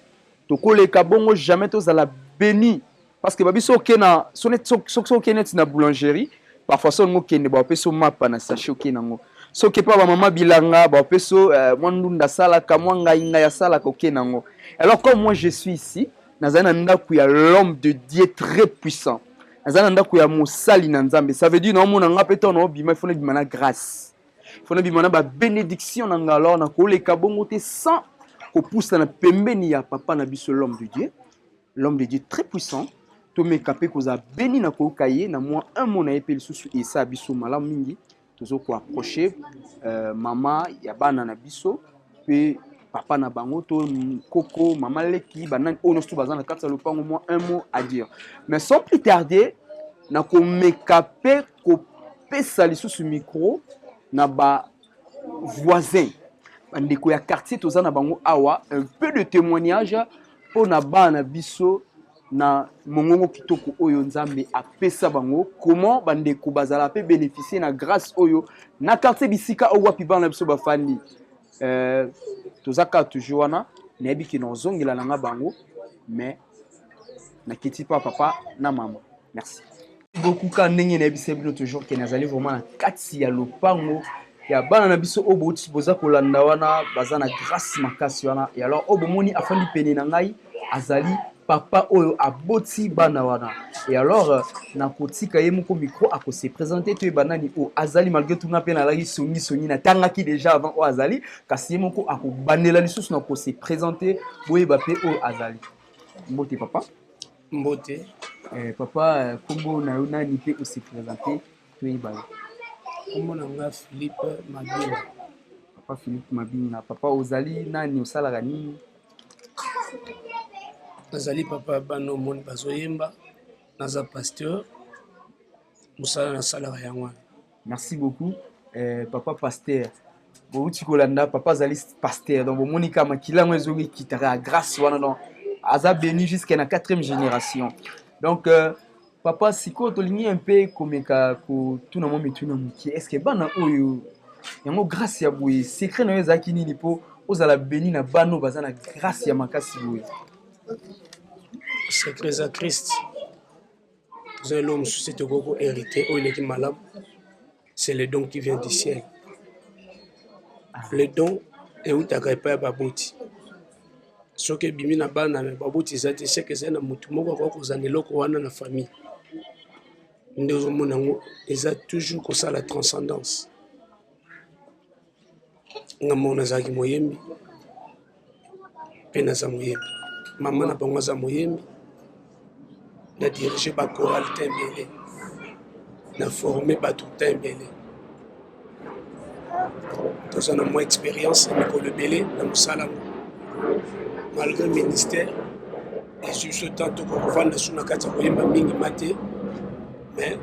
Tokoleka bongo jamais tozala beni parce que babiso oke na soki oke neti na boulangerie parfois so olingi okende bapesi yo mapa na sachet oke nango soki epa bamama bilanga bapesi yo euh, mwa ndunda asalaka mwa ngai ngai asalaka oke nango. Alors comme moi je suis ici, nazali na ndako ya l'homme de Dieu très puissant, nazali na ndako ya mosali na Nzambe. Ça veut dire naomona nga mpe ntango naobima ifo nabima na grâce, ifo nabima na babénédiction na nga. Alors nakoleka bongo te sans kopusana pembeni ya papa na biso l'homme de Dieu, l'homme de Dieu très puissant. Tomeka mpe kozala beni na koyoka ye na mwa un mot na ye mpe lisusu esala biso malamu mingi. Tozo ko approcher euh, mama ya bana na biso mpe papa na bango to koko mama leki banani oyo nyonso baza na kati ya lopango, mwa un mot à dire. Mais sans plus tarder, nakomeka mpe kopesa lisusu micro na ba voisin, bandeko ya quartier toza na bango awa, un peu de témoignage mpo na bana biso na mongongo kitoko oyo Nzambe apesa bango, comment bandeko bazala mpe bénéficier na grâce oyo na quartier bisika oyo wapi bana biso bafandi. Toza kaka toujours wana, nayebi ke nazongela na nga bango, mais nakiti pa papa na mama. Merci beaucoup. Ka ndenge nayebisa bino toujours ke nazali vraiment na kati ya lopango ya bana na biso oyo bouti boza kolanda wana, baza na grâce makasi wana. Et alors oyo bomoni afandi pene na ngai azali papa oyo aboti bana wana. Et alors nakotika ye moko micro, akose présenter, toyeba nani oyo azali. Malgré tout nga mpe nalaki songisongi, natangaki déjà avant oyo azali, kasi ye moko akobandela lisusu na kose présenter, boyeba mpe oyo azali. Mbote papa. Mbote. Papa, kombo na yo nani mpe ose présenter, toyeba yo? Kombo na nga Philippe Mabinga. Papa Philippe Mabinga, papa ozali nani, osalaka nini? Nazali papa ya bana omoni bazoyemba, naza pasteur, mosala nasalaka yango wana. Merci beaucoup papa pasteur. Bouti kolanda papa azali pasteur, donc bomoni kaka makila yango ezongi ekitaka ya grâce wana, donc aza béni jusqu'à na quatrième génération. Donc papa, sikoyo tolingi un peu komeka kotuna mwa mituna mokie. Est ce que bana oyo yango grâce ya boye, secret na yo ezalaki nini mpo ozala béni na bana oyo baza na grâce ya makasi boye? Secret eza Christ. Toza eloko mosusu te tokoki kohériter oyo eleki malamu, c'est le don qui vient du ciel. Le don eutaka epai ya baboti. Soki ebimi na bana me baboti eza te, seke ezali na motu moko akoki kozala na eloko wana na famille. Nde ozomona yango eza toujours kosala transcendance. Nga moko nazalaki moyembi mpe naza moyembi, mama na bango aza moyembi, na dirige ba chorale te ebele, na forme bato te ebele, toza na mwa expérience ya mikolo ebele na mosala yango. Malgré ministère ezwi biso temps, tokoki kovanda su na kati ya koyemba mingi ma te, mais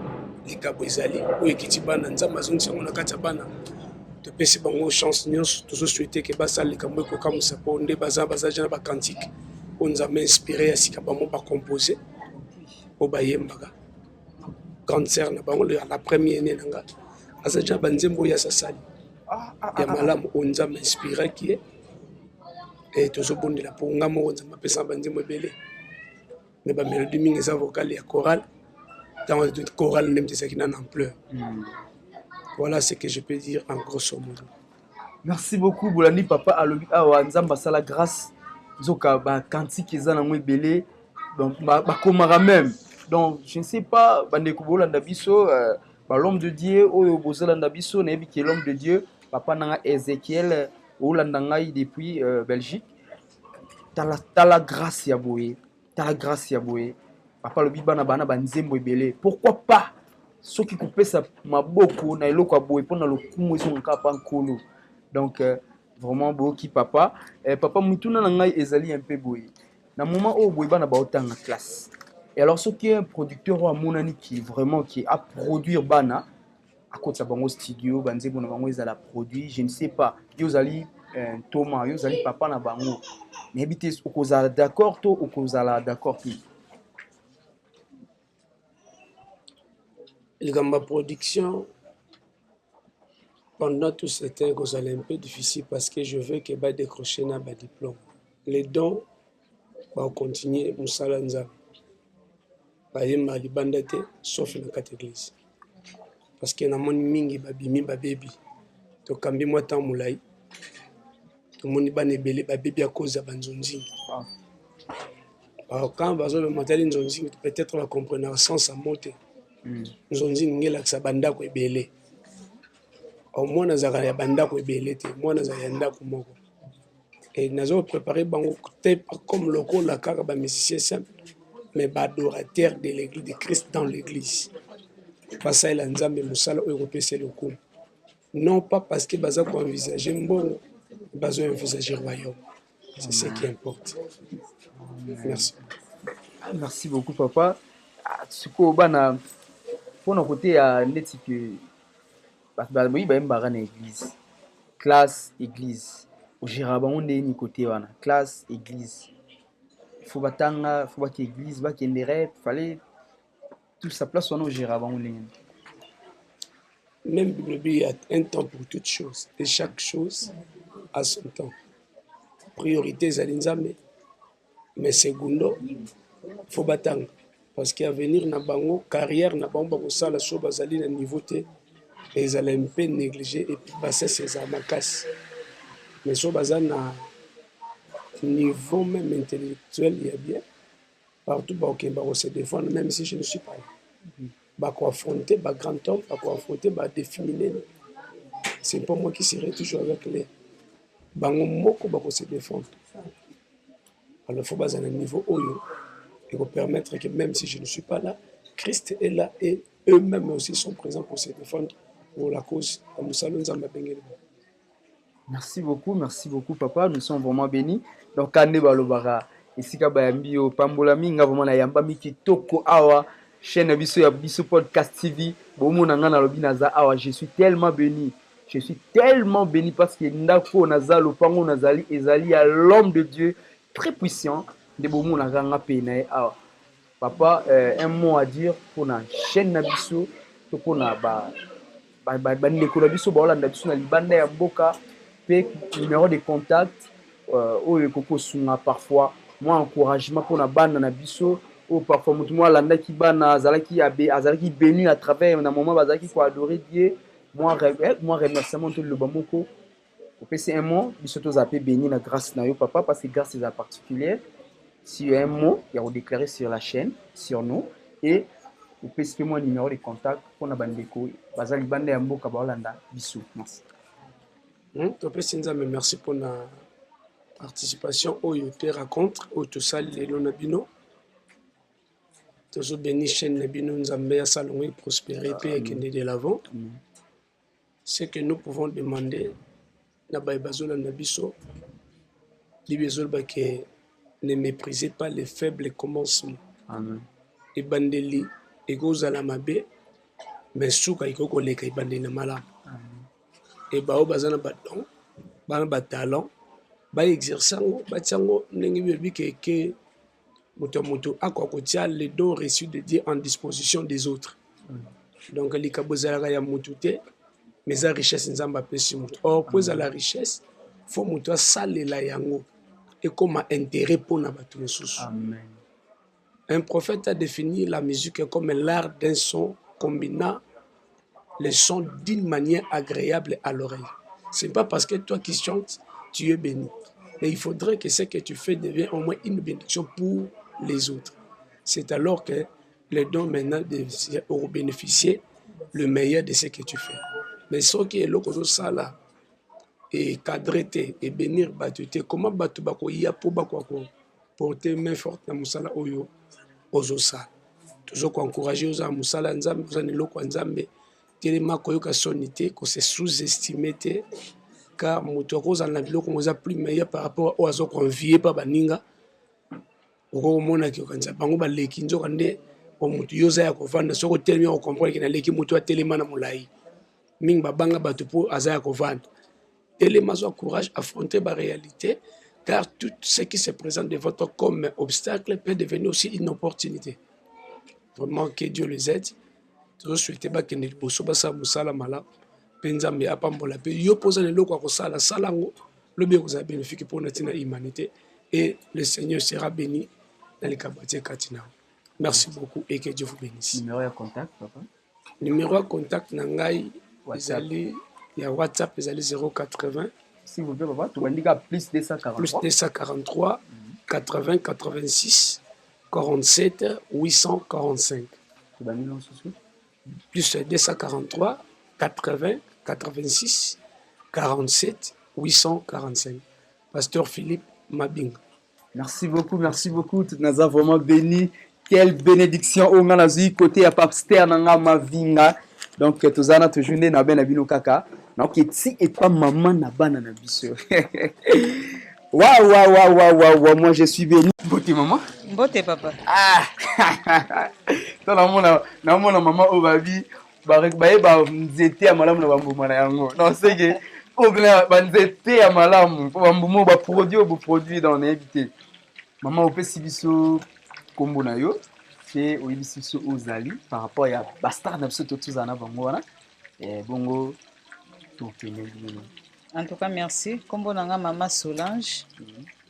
likabo ezali oyo ekiti bana, Nzambe azongisi yango na kati ya bana, topesi bango chance nyonso. Tozosouhaite ke basala likambo ekokamwisa, mpo nde baza ja na bacantique oyo Nzambe inspiré ya sika, bango bacompose oyo bayembaka. Grande sœur na bango, la première ne na nga, aza ja banzembo oyo asasali ya malamu oyo Nzambe inspiraki ye. E tozobondela mpo nga moko Nzambe apesaka banzembo ebele, mais bamélodie mingi eza vocale ya chorale, ntango chorale nde moto ezalaki na ampleur. Voilà ce que je peux dire en grosso modo. Merci beaucoup. Bolandi papa alobi awa Nzambe asala grâce, nzoka bacantique eza nango ebele, donc bakomaka même. Donc je ne sais pas, bandeko bolanda biso, ba l'homme de Dieu oyo bozolanda biso, nayebi ke l'homme de Dieu papa nanga Ezekiel olanda ngai depuis Belgique. Tala, tala grâce ya boye, tala grâce ya boye. Papa alobi bana bana banzembo ebele, pourquoi pas soki kopesa maboko na eloko ya boye mpona lokumu ezonga kaka pa Nkolo. Donc vraiment boyoki papa. Papa, mituna na ngai ezali un peu boye: na moment oyo boye bana baotanga classe, et alors soki un producteur oyo amonani ki vraiment ki aproduire bana, akotisa bango studio, banzembo na bango ezala produit, je ne sais pas, yo ozali ntoma, yo ozali papa na bango, nayebi te okozala d'accord to okozala d'accord te? Likambo ya production. Pendant tout ce temps, ekozala un peu difficile parce que je veux que ba décrocher na ba diplôme. Les dons ba continuer mosala Nzambe. Bayemba libanda te sauf na kati église. Parce que namoni mingi babimi babebi. Tokambi mwa temps molai. Tomoni bana ebele babebi à cause ya banzonzingi. Quand bazoloba matali nzonzingi, peut-être ba comprenaka sens ya mot te. Nzonzingi nge elakisa bandako ebele. Mwana azalaka ya bandako ebele te, mwana azalaka ya ndako moko. Et nazo préparer bango te comme lokola kaka ba musicien simple, mais ba adorateur de l'église de Christ dans l'église. Basalela Nzambe mosala oyo ekopesa lokumu. Non pas parce que baza koenvisager mbongo, bazo envisager royaume. C'est ce qui importe. Merci. Merci beaucoup, papa. Sikoyo bana, mpona kote ya neti ke bato baboyi bayembaka na église, classe, église, ogéra bango ndeni kote wana, classe, église, faut batanga, faut bake église, bakende rep, fallait tout ça, place wana ogéra bango ndenge? Même Bible, il y a un temps pour toutes choses et chaque chose a son temps. Priorité ezali Nzambe, mais secundo faut batanga parce que avenir na bango, carrière na bango bakosala so bazali na niveau te, ezala un peu négligé et puis bassesse ezala makasi. Mais so baza na niveau même intellectuel ya bien, partout bakokende bakose défendre même si je ne suis pas là. Bakoaffronter ba grand homme, bakoaffronter ba défi minene. C'est pas moi qui serai toujours avec les bango moko bakose défendre. Alors faut baza na niveau oyo ekopermettre que même si je ne suis pas là, Christ est là et eux-mêmes aussi sont présents pour se défendre pour la cause ya mosala Nzambe abengeli bango. Merci beaucoup, merci beaucoup, papa. Nous sommes vraiment bénis. Donc kande balobaka esika bayambi yo pambolami. Nga vraiment nayambami kitoko awa, chaîne na biso ya Biso Podcast TV. Bomona nga nalobi naza awa, je suis tellement béni. Je suis tellement béni parce que ndako naza, lopango nazali, ezali ya l'homme de Dieu très puissant nde bomonaka nga mpe na ye awa. Papa, un mot à dire mpona chaîne na biso to mpona bandeko na biso baolanda biso na libanda ya mboka, mpe numéro de contact oyo ekoki kosunga parfois mwa encouragement mpona bana na biso oyo parfois motu moko alandaki bana, azalaki béni à travers na moment bazalaki koadorer Dieu, mwa remerciement to liloba moko opesi, un mot, biso tozala mpe béni na grâce na yo, papa, parce que grâce eza particulière. Si y a un mot ya kodéclarer sur la chaîne, sur nous, et opesi mpe mwa numéro de contact mpona bandeko baza libanda ya mboka baolanda biso. Merci. Topesi Nzambe merci mpona participation oyo te rencontre oyo tosali lelo na bino. Tozobeni chaîne na bino, Nzambe asala yango eprospérer mpe ekende de l'avant. Ce que nous pouvons demander na baye bazolanda biso, Bible ezoloba ke ne méprisez pas les faibles commencements. Amen. Ebandeli ekozala mabe, mais suka ekoki koleka ebandeli na malamu. E baoyo baza na badon, bana batalent, baexerce yango, batia yango ndenge bilobi ke moto ya moto akoka kotia le don reçu de Dieu en disposition des autres. Donc likabo ezalaka ya motu te, mais eza richesse Nzambe apesi motu. Or po ezala richesse, faut moto asalela yango ekóma intérêt mpona bato mosusu. Amen. Un prophète a défini la musique comme l'art d'un son combinant les sons d'une manière agréable à l'oreille. Ce n'est pas parce que toi qui chantes, tu es béni. Mais il faudrait que ce que tu fais devienne au moins une bénédiction pour les autres. C'est alors que le don maintenant auront bénéficié le meilleur de ce que tu fais. Mais ce qui est là, ecadré te, ebénir bato te, comment bato bakoya mpo bakoka koporter main forte na mosala oyo ozosala? Tozo koencourager, oza na mosala ya Nzambe, oza na eloko ya Nzambe, telema, koyoka soni te, kose sous-estimer te, car moto akozala na biloko ngo eza plus meilleur par rapport oyo aza koenvier mpa baninga. Okokomonaki okanisa bango baleki, nzoka nde motu yo oza ya kovanda. Soki otelemi, okocomprendre ke naleki motu atelema na molai. Mingi babanga bato mpo aza ya kovanda. Telema, zwa courage, affronter baréalité, car tout ce qui se présente devant toi comme obstacle peut devenir aussi une opportunité. Vraiment, que Dieu les aide. Tozosouhaite bakende liboso, basala mosala malamu. Mpe Nzambe apambola mpe yo mpo oza na eloko ya kosala, sala yango, lobi ekozala bénéfique mpo na ntina humanité et le Seigneur sera béni na likambo atie kati na yo. Merci beaucoup et que Dieu vous bénisse. Numéro ya contact, papa? Numéro ya contact na ngai ezali ya WhatsApp, ezali 080. S'il vous plaît, papa, tobandi kaka plus 243. Plus 243 80 86 47 845. Tobandi lisusu. Plus 243 80 86 47 845. Pasteur Philippe Mabinga. Merci beaucoup, merci beaucoup. Tout naza vraiment béni. Quelle bénédiction oyo nga nazwi côté ya pasteur na nga Mavinga. Donc toza na toujours nde na bena bino kaka. Naoke ti epa mama na bana na biso. Waouh, waouh, waouh, waouh, waouh, waouh, moi je suis béni. Mbote maman. Mbote papa. Ah. To namona namona mama oyo babi bayeba nzete ya malamu na bambuma na yango. Non, c'est que oyo mpena banzete ya malamu mpo bambuma oyo baproduit oyo boproduit donc nayebi te. Mama opesi biso nkombo na yo mpe oyebisi biso oyo ozali par rapport ya bastar na biso to tozala na bango wana eh, bongo tokende bino. En tout cas merci. Kombo na nga mama Solange.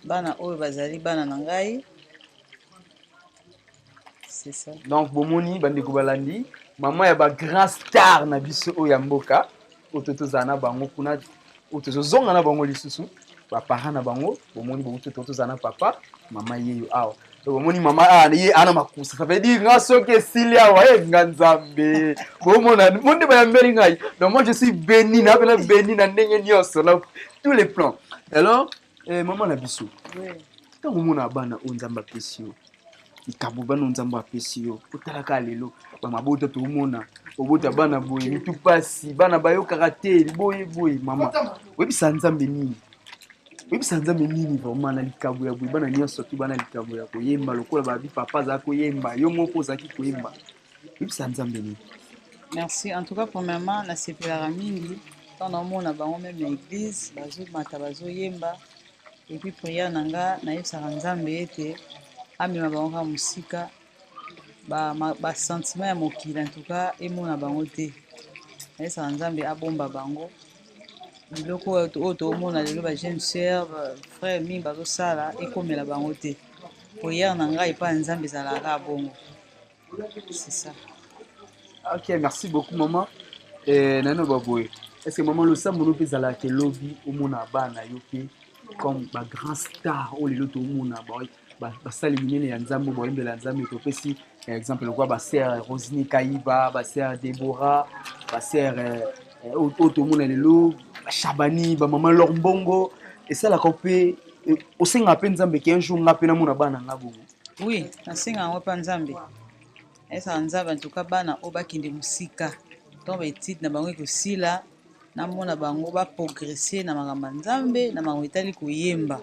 Bana oyo bazali bana na ngai. C'est ça. Donc bomoni bandeko balandi mama ya ba grand star na biso oyo ya mboka oyo to tozala na bango kuna oyo tozozonga na bango lisusu ba parents na bango bomoni bouti to tozala na papa mama yeyo awa. Donc bomoni mama awa ye ana makusa, ça veut dire nga soki esili awa ye nga nzambe bomona monde bayambeli ngai. Donc moi je suis béni na pena béni na ndenge nyonso na tous les plans. Alors eh, mama na biso ntango omona bana oyo nzambe apesi yo likambo bana oyo nzambe apesi yo otalaka lelo bamabota toomona obota bana boye mitu pasi bana bayokaka te boye boye mama oyebisa nzambe nini oyebisa nzambe nini vraiment na likambo ya boye bana nyonso tu bana likambo ya koyemba lokola babi papa azalaki koyemba yo moko ozalaki koyemba oyebisa nzambe nini? Merci. En tout cas, premièrement, nasepelaka mingi ntango naomona bango meme na église bazomata bazoyemba. Et puis prière na nga nayebisaka nzambe ete amema bango kaka mosika ba sentiment ya mokili en tout cas emona bango te. Nayebisaka nzambe abomba bango biloko oyo toomona lelo ba jeune sœur frère mingi bazosala ekomela bango te. Prière na ngai epai ya nzambe ezalaka kaka bongo. C'est ça. Ok, merci beaucoup maman. Eh, nano baboye. Est-ce que maman losambo no mpe ezalaka elobi omona bana yo mpe comme ba grand star oyo lelo toomona basali minene ya nzambe bayembela nzambe topesi exemple lokola ba sœur Rosine Kaiba, ba sœur Deborah, ba sœur oyo tomona lelo Shabani, ba maman Lor Mbongo esalaka mpe osengaka mpe nzambe ke un jour nga mpe namona bana nga bongo. Oui, nasenga yango mpa nzambe. Nayesaka nzambe en tout cas bana oyo bakende mosika ntango ba étude na bango ekosila namona bango ba progresser na makambo ya nzambe na makambo etali koyemba.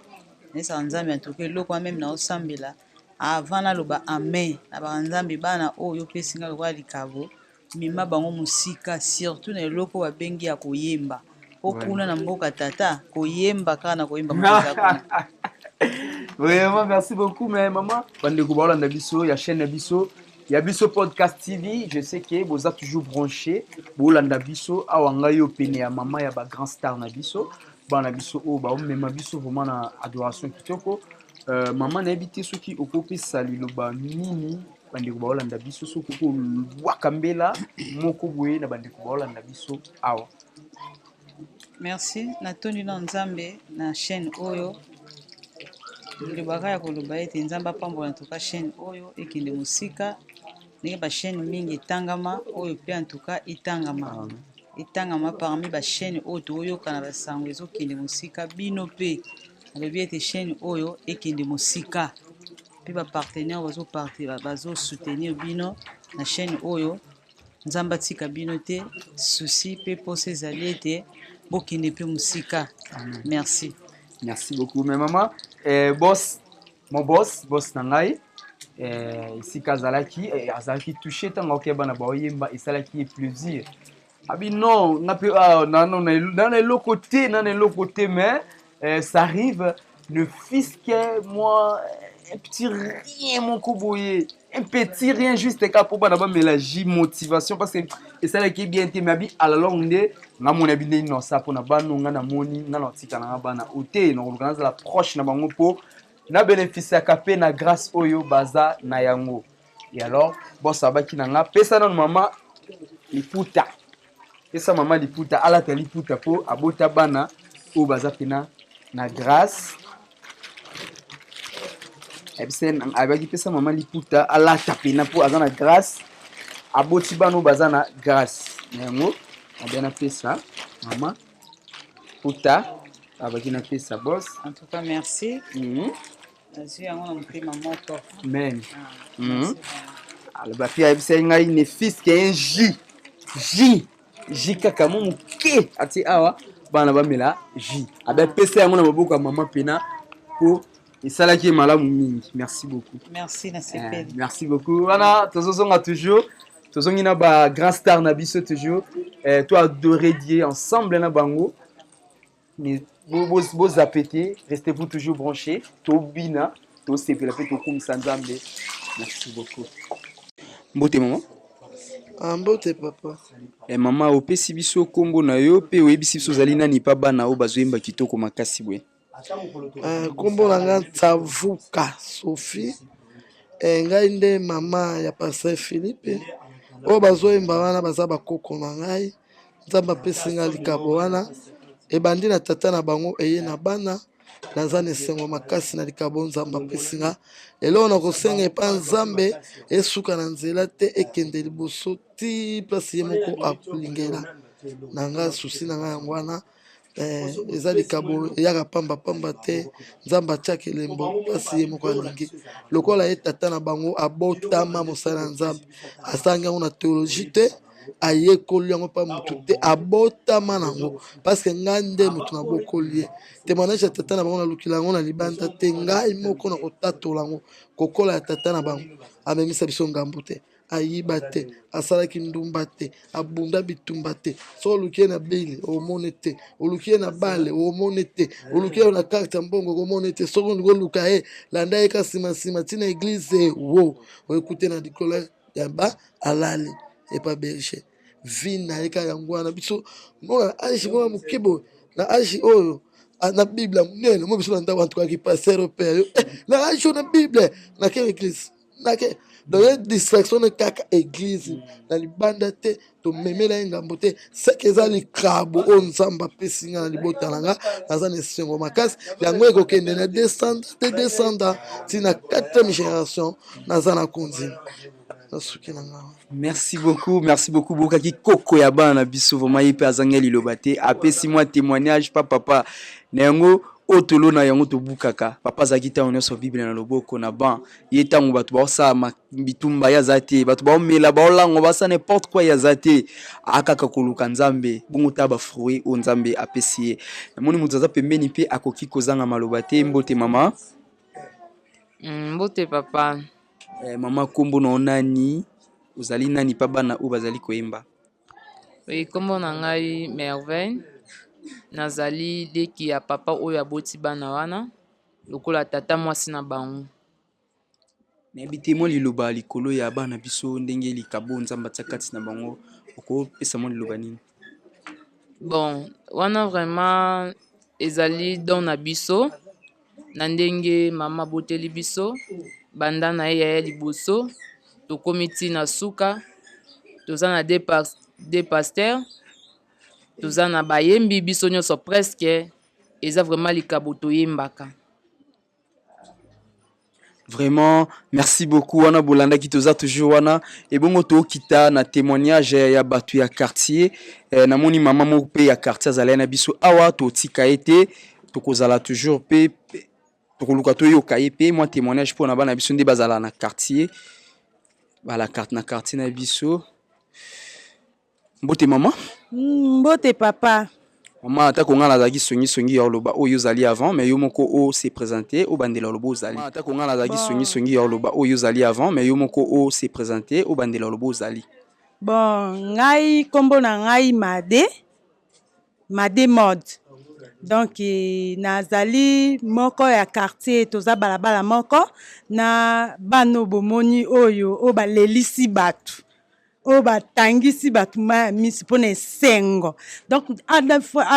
Nayesaka nzambe en tout cas eloko wana meme naosambela avant naloba amen nabaka nzambe bana oyo opesi nga lokola likabo mema bango mosika surtout na eloko babengi ya koyemba po kuna na mboka tata koyemba kaka na koyemba moto eza kuna. Vraiment, merci beaucoup, mais maman. Bandeko baolanda biso, ya chaîne na biso, ya biso podcast TV. Je sais que boza toujours branché. Bolanda biso, awa ngai yo pene ya mama ya ba grand star na biso. Bana biso oyo baomema biso vraiment na adoration kitoko. Mama nayebi te soki okopesa liloba nini bandeko baolanda biso, soki okobwaka mbela moko boye na bandeko baolanda biso awa. Merci, natondi na nzambe na chaîne oyo. Lilobaka ya koloba ete nzambe apambola en tout cas chaîne oyo ekende mosika ndenge ba chaîne mingi etangama oyo pe en tout cas etangama. Etangama parmi ba chaîne oyo toyoka na basango ezokende mosika bino pe nalobi ete chaîne oyo ekende mosika pe ba partenaire bazo soutenir bino na chaîne oyo. Nzambe atika bino te souci pe posa ezali ete bokende pe mosika. Merci. Merci beaucoup mais maman, boss, mon boss, boss na ngai esika azalaki azalaki touché ntango akoki bana baoyemba esalaki ye plaisir. Abi non, nga pe ah, nano na eloko te, na eloko te mais ça arrive ne fût-ce que moi un petit rien moko boye. Un petit rien juste kaka mpo bana bamela jus motivation parce que esalaki bien te, mais abi à la longue nde nga moni abi nde inosa mpo na bana nga namoni nga na otika na nga bana o te, nakoluka nazala proche na bango mpo na bénéficiaka mpe na grâce oyo baza na yango. Et alors boss abaki na nga, pesa nanu mama liputa, pesa mama liputa, alata liputa mpo abota bana oyo baza mpena na grâce. Abaki pesa mama liputa alata mpena mpo aza na grâce, aboti bana oyo baza na grâce na yango. Abe napesa mama puta, abaki napesa boss. En tout cas merci. Nazwi yango na motema moko. Amen. Alobaki, ayebisaki ngai ne fils ke un jus jus jus kaka mo moke atie awa, bana bamela jus. Abe apesa yango na maboko ya mama mpena mpo esalaki ye malamu mingi. Merci beaucoup. Merci, nasepeli. Merci beaucoup. Wana tozozonga toujours, tozongi na ba grand star na biso toujours, to adorer Dieu ensemble na bango. Mais bozape te, restez-vous toujours branchés, tobina, tosepela mpe tokumisa Nzambe. Merci beaucoup. Mbote mama. Ah, mbote papa. Eh, mama, opesi biso nkombo na yo mpe oyebisi biso ozali nani mpa bana oyo bazoyemba kitoko makasi boye? Nkombo na nga Tsavuka Sophie. Ngai nde mama ya pasteur Philippe. Oyo bazoyemba wana baza bakoko na ngai. Nzambe apesi nga likabo wana, ebandi na tata na bango, eye na bana. Naza na esengo makasi na likabo Nzambe apesi nga. Eloko na kosenga epa Nzambe, esuka na nzela te, ekende liboso ti place ye moko akolingela na nga. Susi na nga yango wana. Eza likabo eyaka pamba pamba te. Nzambe atiaka elembo place ye moko alingi. Lokola ye tata na bango abotama mosala ya Nzambe, asangi yango na théologie te, ayekoli yango mpa motu te, abotama nango, parce que ngai nde motu nabokoli ye. Témoignage ya tata na bango nalukila yango na libanda te, ngai moko na kotatola yango. Kokola ya tata na bango, amemisa biso ngambo te, ayiba te, asalaki ndumba te, abunda bitumba te. So oluki ye na bile, omoni te, oluki ye na bale, omoni te, oluki ye na carte ya mbongo, okomoni te. Soki olingi oluka ye, landa ye ka nsima nsima ntina église wo oyekute na likolo ya ba alali epa berger vi na ye ka yango wana. Biso mona na age mona moke boye, na age oyo na bible ya monene mo biso na ndako antukaki pasteur oyo yo na age oyo na bible nake église nake. Donc ye distraction ne kaka église na libanda te, tomemela ye ngambo te. Seke eza likabo oyo Nzambe apesi nga na libota na nga. Naza na esengo makasi. Yango ekokende na descendre te, descendre ntina 4e génération. Naza na kondima, nasuki na nga. Merci beaucoup, merci beaucoup. Bokaki koko ya bana na biso, vraiment ye mpe azangi liloba te, apesi mwa témoignage pa papa na yango oyo tolona yango tobukaka. Papa azalaki ntango nyonso bible na loboko na ban ye. Ntango bato baosala bitumba, ye aza te. Bato baomela, baolangwa, basala n'importe quoi, ye aza te, akaka koluka Nzambe. Bongo ta bafruit oyo Nzambe apesi ye. Namoni moto aza pembeni mpe akoki kozanga maloba te. Mbote mama. Mbote papa. Mama, nkombo na yo nani? Ozali nani mpa bana oyo bazali koyemba? Oui, nkombo na ngai Merveille. Nazali leki ya papa oyo aboti bana wana, lokola tata mwasi na bango. Nayebi te, mwa liloba likolo ya bana biso, ndenge likabo Nzambe atia kati na bango, okopesa mwa liloba nini? Bon, wana vraiment ezali don na biso na ndenge mama aboteli biso. Banda na ye yaya liboso, tokomi ntina suka. Toza na deux pasteurs, toza na bayembi, biso nyonso presque. Eza vraiment likabo, toyembaka. Vraiment merci beaucoup. Wana bolandaki, toza toujours wana. Ebongo tokita na témoignage ya bato ya quartier. Namoni mama moko mpe ya quartier azalaki na biso awa. Totika ye te, tokozala toujours mpe tokoluka toyoka ye mpe mwa témoignage mpona bana biso nde bazala na quartier, bala na quartier na biso. Mbote mama. Mbote papa. Mama, atako ngai nazalaki songisongi ya oloba oyo ozali avant, mais yo moko o se présente, obandela oloba ozali. Atako ngai nazalaki songisongi ya oloba oyo ozali avant, mais yo moko o se présente, obandela oloba ozali. Bon, ngai nkombo na ngai Made, Made Mode. Donc nazali moko ya quartier, toza balabala moko na bana oyo bomoni oyo, oyo balelisi bato, oyo batangisi bato mai ya miso mpo na esengo. Donc a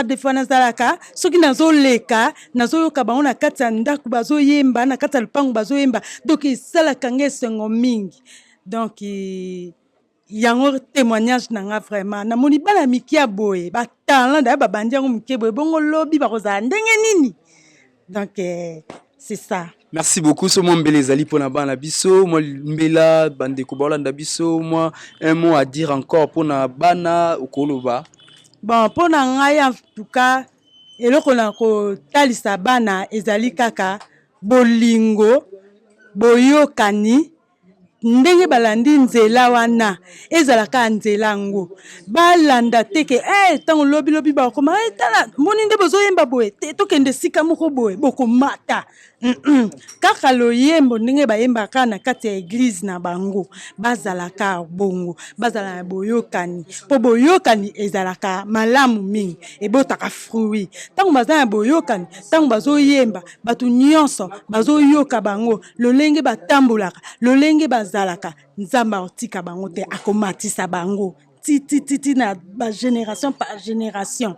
des fois nazalaka, soki nazoleka, nazoyoka bango na kati ya ndako bazoyemba, na kati ya lopango bazoyemba, donc esalaka nga esengo mingi. Donc yango témoignage na nga vraiment. Namoni bana mike ya boye, batalent daya, babandi yango moke boye, bongo lobi bakozala ndenge nini? Donc c'est ça. Merci beaucoup. So mwa mbela ezali mpona bana biso, mwa mbela bandeko baolanda biso, mwa un mot à dire encore mpona bana, okoloba? Bon, mpo na ngai, en tout cas, eloko na kotalisa bana ezali kaka bolingo, boyokani. Ndenge balandi nzela wana, ezalaka nzela yango balanda te ke ntango lobilobi bakoma tala moni nde bozoyemba boye te, tokende esika moko boye, bokomata. Kaka loyembo ndenge bayembaka na kati ya église na bango, bazalaka bongo, bazala na boyokani, mpo boyokani ezalaka malamu mingi, ebotaka fruit. Ntango baza na boyokani, ntango bazoyemba, bato nyonso bazoyoka bango, lolenge batambolaka, lolenge bazalaka, Nzambe akotika bango te, akomatisa bango titititi na bagénération par génération.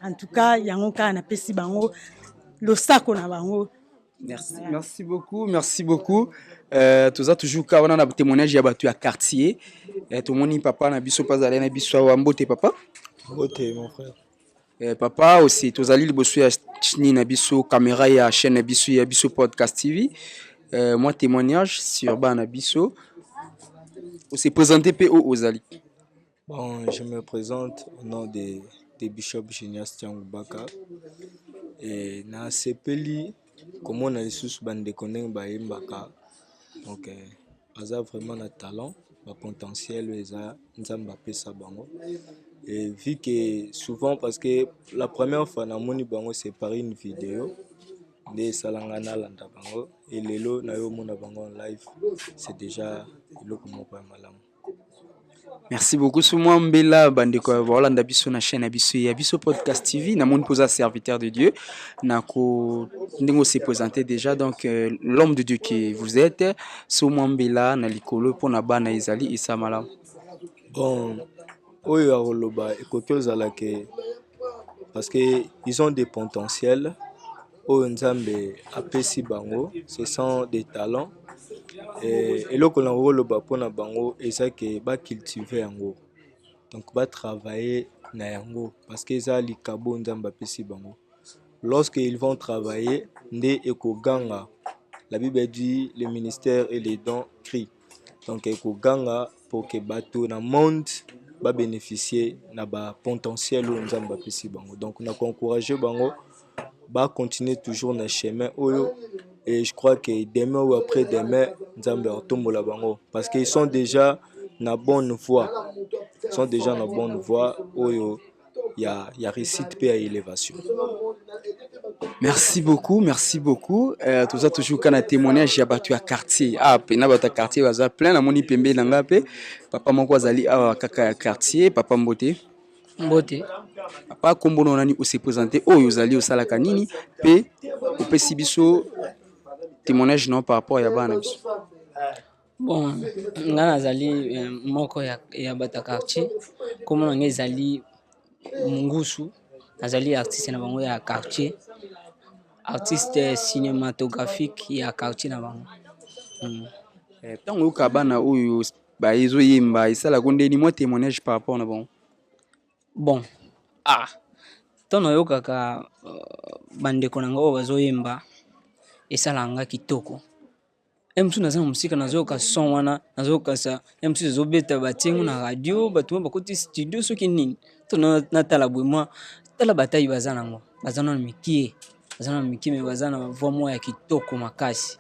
En tout cas, yango kaka napesi bango losako na bango. Merci, merci beaucoup, merci beaucoup. Toza toujours ka wana na témoignage ya bato ya quartier. Tomoni papa na biso mpe azali na biso awa. Mbote, papa. Mbote, mon frère. Papa aussi, tozali liboso ya nini na biso, caméra ya chaîne na biso ya Biso Podcast TV. Mwa témoignage sur bana na biso, ose présente mpe oyo ozali. Bon, je me présente au nom de Bishop Genias Tiangu Baka. Et nasepeli komona lisusu bandeko ndenge bayembaka. Donc baza vraiment na talent, bapotentiel oyo eza Nzambe apesa bango. Et vu que souvent, parce que la première fois namoni bango, c'est par une vidéo nde esalanga nalanda bango, et lelo nayo omona bango en live, c'est déjà eloko moko ya malamu. Merci beaucoup. So mwa mbela bandeko baolanda biso na chaîne na biso ya Biso Podcast TV, namoni mpoza serviteur de Dieu na ko ndenge ose présenté déjà, donc l'homme de Dieu que vous êtes, so mwa mbela na likolo mpona bana ezali esa malamu. Bon, oyo ya koloba ekoki ozala ke parce que ils ont des potentiels oyo Nzambe apesi bango, ce sont des talents. Eloko na koloba mpona bango eza ke bacultive yango, donc batravaille na yango, parce que eza likabo Nzambe apesi bango. Lorsque ils vont travailler, nde ekoganga. La Bible dit: le ministère et les dons crient. Donc ekoganga pour que bato na monde babénéficie na bapotentiel oyo Nzambe apesi bango. Donc na koencourage bango bacontinue toujours na chemin oyo, et je crois que demain ou après demain, Nzambe akotombola bango, parce qu'ils sont déjà na bonne voie, ils sont déjà na bonne voie oyo ya réussite mpe ya élévation. Merci beaucoup, merci beaucoup. Toza toujours kaka na témoignage ya bato ya quartier. Ah, pena bato ya quartier baza plein. Namoni pembeni na nga mpe papa moko azali awa kaka ya quartier. Papa, mbote. Mbote. Papa, nkombo na nani? Ose présente, oyo ozali, osalaka nini, mpe opesi biso témoignage na par rapport ya bana na biso. Bon, nga nazali moko ya bato ya quartier. Nkombo na nga ezali Mungusu. Nazali artiste na bango ya quartier, artiste cinématographique ya quartier na bango. Ntango oyoka bana oyo baezoyemba, esalaka ndeni? Mwa témoignage par rapport na bango. Bon, ah, ntango nayokaka bandeko na nga oyo bazoyemba, esalaka nga kitoko. E mosusu naza na mosika, nazoyoka son wana, nazoyoka sa e mosusu ezobeta, batiengo na radio, bato mo bakoti studio soki nini to natala boye, mwa tala batai baza nango, baza nano mikie, baza nano mikie, mais baza na voix moko ya kitoko makasi.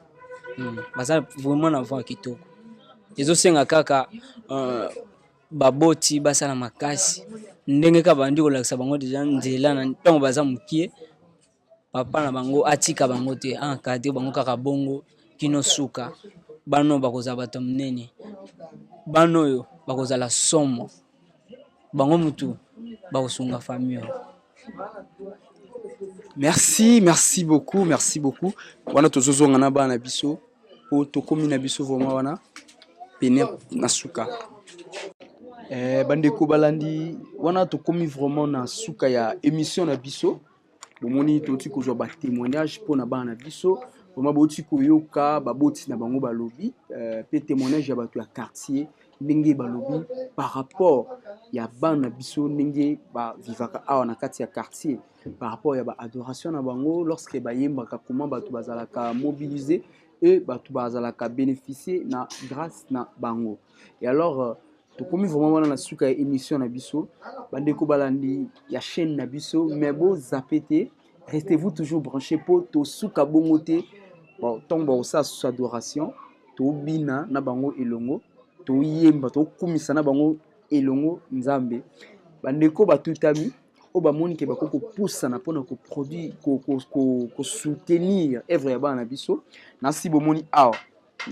Baza vraiment na voix ya kitoko. Ezosenga kaka baboti basala makasi ndenge kaka bandi kolakisa bango déjà nzela na ntango baza mokie. Papa na bango atika bango te, encadre bango kaka bongo kino suka. Bana oyo bakozala bato ya monene, bana oyo bakozala somo, bango mutu bakosunga famille oyo. Merci, merci beaucoup, merci beaucoup. Wana tozozonga na bana biso po tokomi na biso vraiment wana pene na suka. Eh, bandeko balandi wana tokomi vraiment na suka ya émission na biso. Bomoni toti kozwa ba témoignage mpo na bana na biso. Vraiment boti koyoka baboti na bango balobi euh, pe témoignage ya bato ya quartier ndenge balobi par rapport ya bana biso ndenge ba vivaka awa na kati ya quartier par rapport ya ba adoration na bango lorsque bayembaka comment bato bazalaka mobiliser et bato bazalaka bénéficier na grâce na bango. Et alors euh, tokomi vraiment wana na suka ya émission na biso bandeko balandi ya chaîne na biso, mais bozape te, restez-vous toujours branché po tosuka bongo te. Bon, ntango bakosala susu adoration, tobina na bango elongo, toyemba, tokumisa na bango elongo Nzambe. Bandeko batutami oyo bamoni ke bakoki kopusana mpona koproduire, kosoutenir œuvre ya bana na biso. Nasi bomoni awa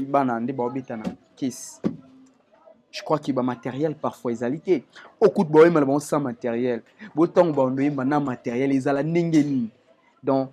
bana nde baobeta na kesi. Je crois que ba matériel parfois ezali te. Okuti baoyemba na bango sans matériel, botango bandoyemba na matériel ezala ndenge nini? Donc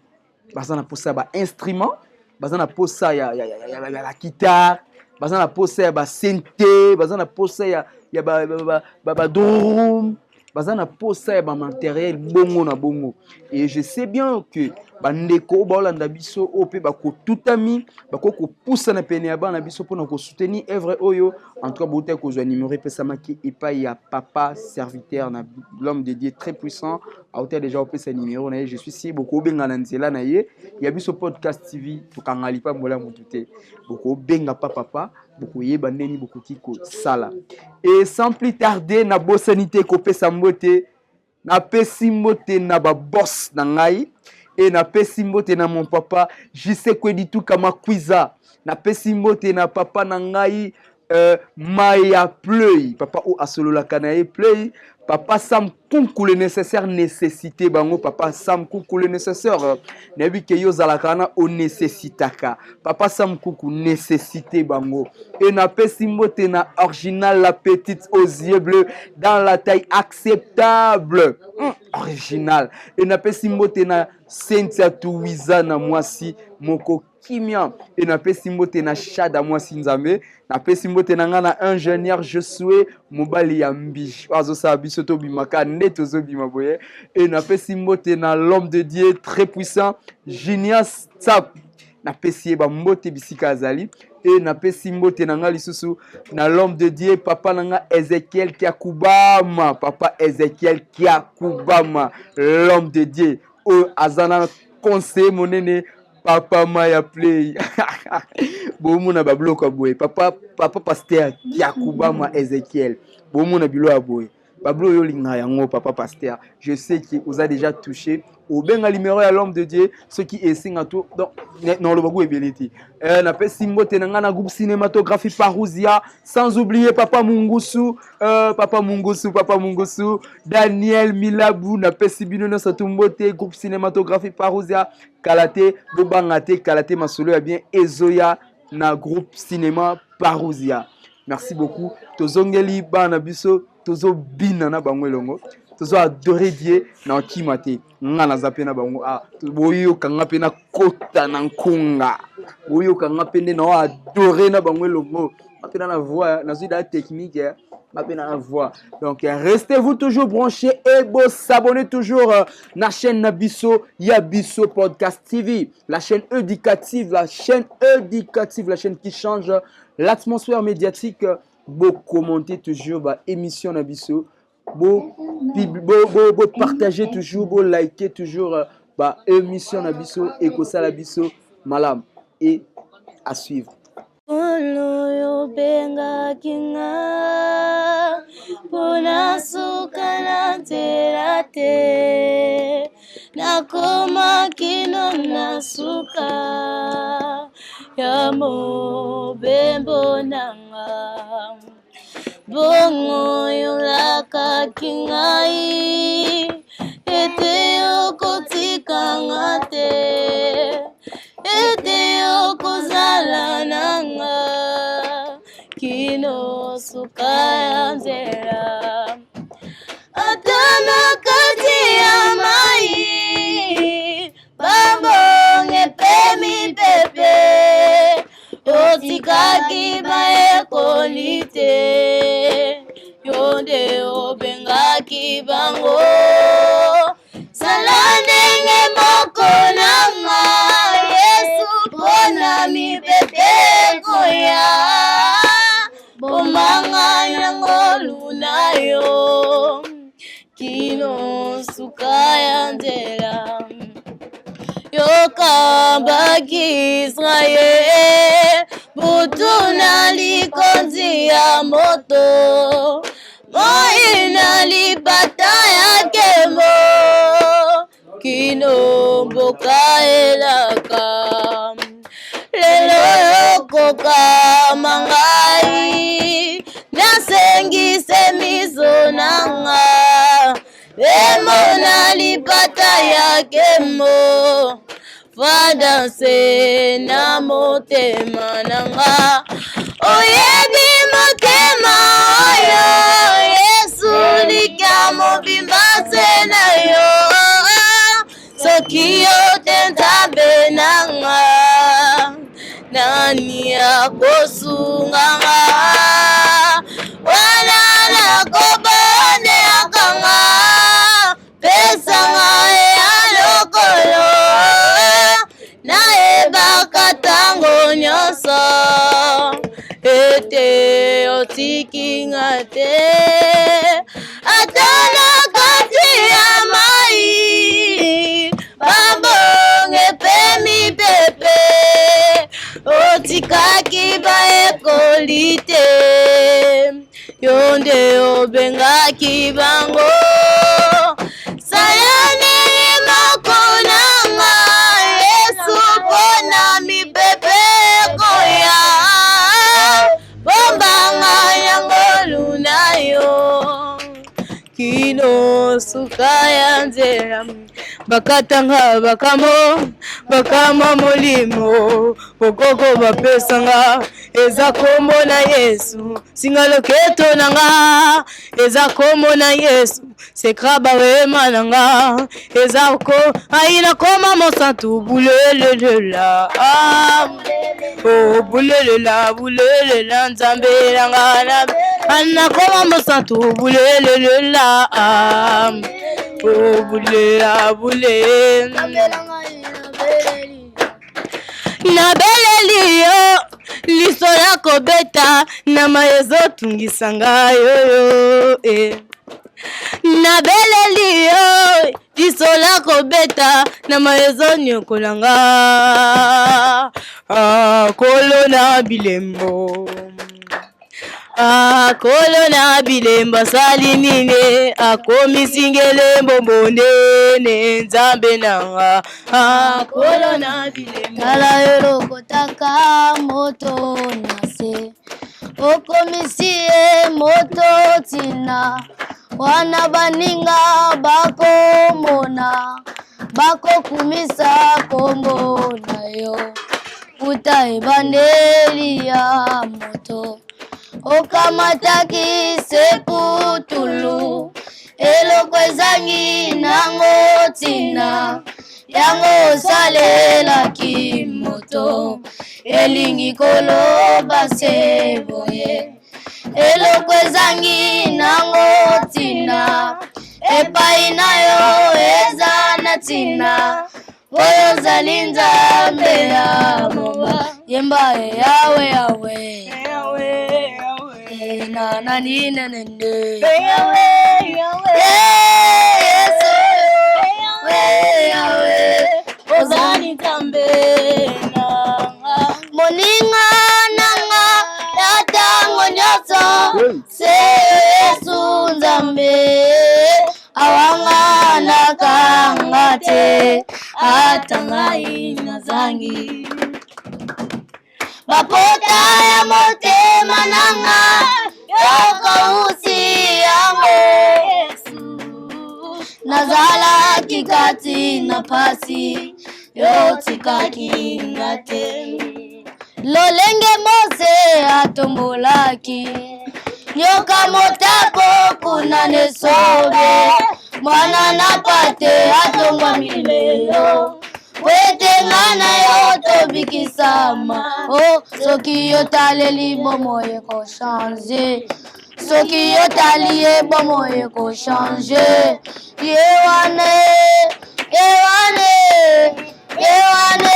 baza na posa ya ba instrument, baza na posa ya, ya, ya, ya, ya, ya guitare, baza na posa ya ba synthé, baza na posa ya, ya ba, ba, ba, ba, ba drum, baza na posa ya ba matériel bongo na bongo. Et je sais bien que bandeko oyo baolanda biso oyo mpe bakotutami bakoki kopusana pene ya bana biso mpona kosoutenir œuvre oyo. En tout cas botaki kozwa numero epesamaki epai ya papa serviteur na l'homme de Dieu très puissant, auta déjà opesa numero na ye. Je suis sûr bokobenga na nzela na ye ya biso podcast TV, tokanga lipambola ya motu te, bokobenga pa papa, bokoyeba ndeni bokoki kosala. Et sans plus tarder, nabosani te kopesa mbote. Napesi mbote na ba boss na ngai e napesi mbote na mon papa JC Kwedituka Makwiza. Napesi mbote na papa na ngai Maya Play, papa oyo asololaka na ye Play, papa Sam Kunku le nécessaire nécessité bango, papa Sam Kunku le nécessaire. Nayebi ke yo ozalaka wana o nécessitaka papa Sam Kunku nécessité bango. Et napesi mbote na original la petite aux yeux bleus dans la taille acceptable, original. Et napesi mbote na Cynthia Tuwiza na mwasi moko kimia. Et napesi mbote na Shada mwasi Nzambe. Napesi mbote na nga na ingénieur Josué mobali ya mbi oyo azosala biso tobimaka nde tozobima boye. Et napesi mbote na l'homme de Dieu très puissant Junias Tsap, napesi ye bambote bisika azali. Et napesi mbote na nga lisusu na l'homme de Dieu papa na nga Ezekiel Kiakubama, papa Ezekiel Kiakubama, l'homme de Dieu oyo aza na conseiller monene papa Maya Play. Bomona babiloko ya boye, papa, papa pasteur Kiakubama Ezekiel, bomona biloko ya boye, babilo oyo olinga yango papa pasteur. Je sais que oza déjà touché, obenga numéro ya l'homme de Dieu soki esenga to. Donc na oloba ebele te. Napesi mbote na nga na groupe cinématographie Parousia, sans oublier papa Mungusu, papa Mungusu, papa Mungusu Daniel Milabu. Napesi bino nyonso tu mbote, groupe cinématographie Parousia. Kala te, bobanga te, kala te masolo ya bien ezoya na groupe cinéma Parousia. Merci beaucoup. Tozongeli bana biso, tozobina na bango elongo, tozo adorer Dieu na okima te. Nga naza mpe na bango, ah, boyoka nga mpe nakota na nkunga, boyoka nga mpe nde nao adorer na bango elongo. Nga mpe na na voix, nazwi da technique, nga mpe na na voix. Donc restez-vous toujours branchés et bo s'abonner toujours na chaîne na biso ya biso podcast TV, la chaîne éducative, la chaîne éducative, la chaîne qui change l'atmosphère médiatique. Bo commenter toujours ba émission na biso, bo, bo, bo, bo partager toujours, bo liker toujours ba émission na biso et kosala biso malam. Et à suivre. Oyo obengaki nga mpona suka na nzela te, nakoma kino na suka ya mobembo na nga. Bongo yolakaki ngai ete okotika nga te, ete okozala na nga kino suka ya nzela, ata na kati ya mai. bayekoli te, yo nde obengaki bango. Sala ndenge moko na nga, Yesu, mpona mipepe ekoya. Bomanga na ngolu na yo kino suka ya nzela. Yokambaki Israel butu na likonzi ya moto, moi na lipata ya nkembo kino mboka elaka. Lelo yokokama ngai, nasengise miso na nga emona lipata ya nkembo, fanda nse na motema na nga. Oyebi motema oyo, Yesu, lika mobimba se na yo. Soki yo te Nzambe na nga, nani akosunga nga? Wana nakobondelaka nga, pesa nga ya lokolo, nayebaka ntango nyonso ete otiki nga te. Ata na kati ya mai, bambonge mpe mipepe, otikaki bayekoli te, yo nde obengaki bango. Sala ndenge moko na nga, Yesu, mpona mipepe ekoya, bombanga ya ngolu na yo kino suka ya nzela. Bakatanga bakamo bakama molimo bokoko bapesanga eza kombo na Yesu, singa loketo na nga eza kombo na Yesu, sekra bawema na nga eza ko ai nakoma mosantu bulelelela, oh bulelela bulelela Nzambe na nga na nakoma mosantu bulelelela, oh bulela bule nabeleli yo liso ya kobeta na ma ezotungisa ngai oyo eh. Nabeleli yo liso la kobeta na ma ezoniokola nga, ah, kolo na bilembo, ah, kolo na bilembo asali nini? Akomisi ngelembo monene, Nzambe nanga, ah, kolo na bilembo. Tala elokotaka moto na se, okomisi ye moto ntina wana baninga bakomona, bakokumisa kombo na yo. Uta ebandeli ya moto, okamataki seputulu, eloko ezangi nango ntina, yango osalelaki moto, elingi koloba se boye. Eloko ezangi nango ntina, epai na yo eza na ntina, oyo ozali Nzambe ya moba. Yemba e Yawe, Yawe, na nani nenende Yesu, Yawe, ozali Nzambe nanga, moninga nanga na ntango nyonso, se Yesu Nzambe awanganaka nga te, ata ngai nazangi bapota ya motema nanga, yokausi yango. Nazalaki kati na pasi, yotikaki nga te. Lolenge Mose atombolaki nyoka motako kuna nesobe, mwana na pate atongwami lelo, po ete nga na yo tobiki. nabikisama. O soki yotaleli bomoi ekochange, soki yotali ye bomoi ekochange. Ye wana, ye wana, ye wana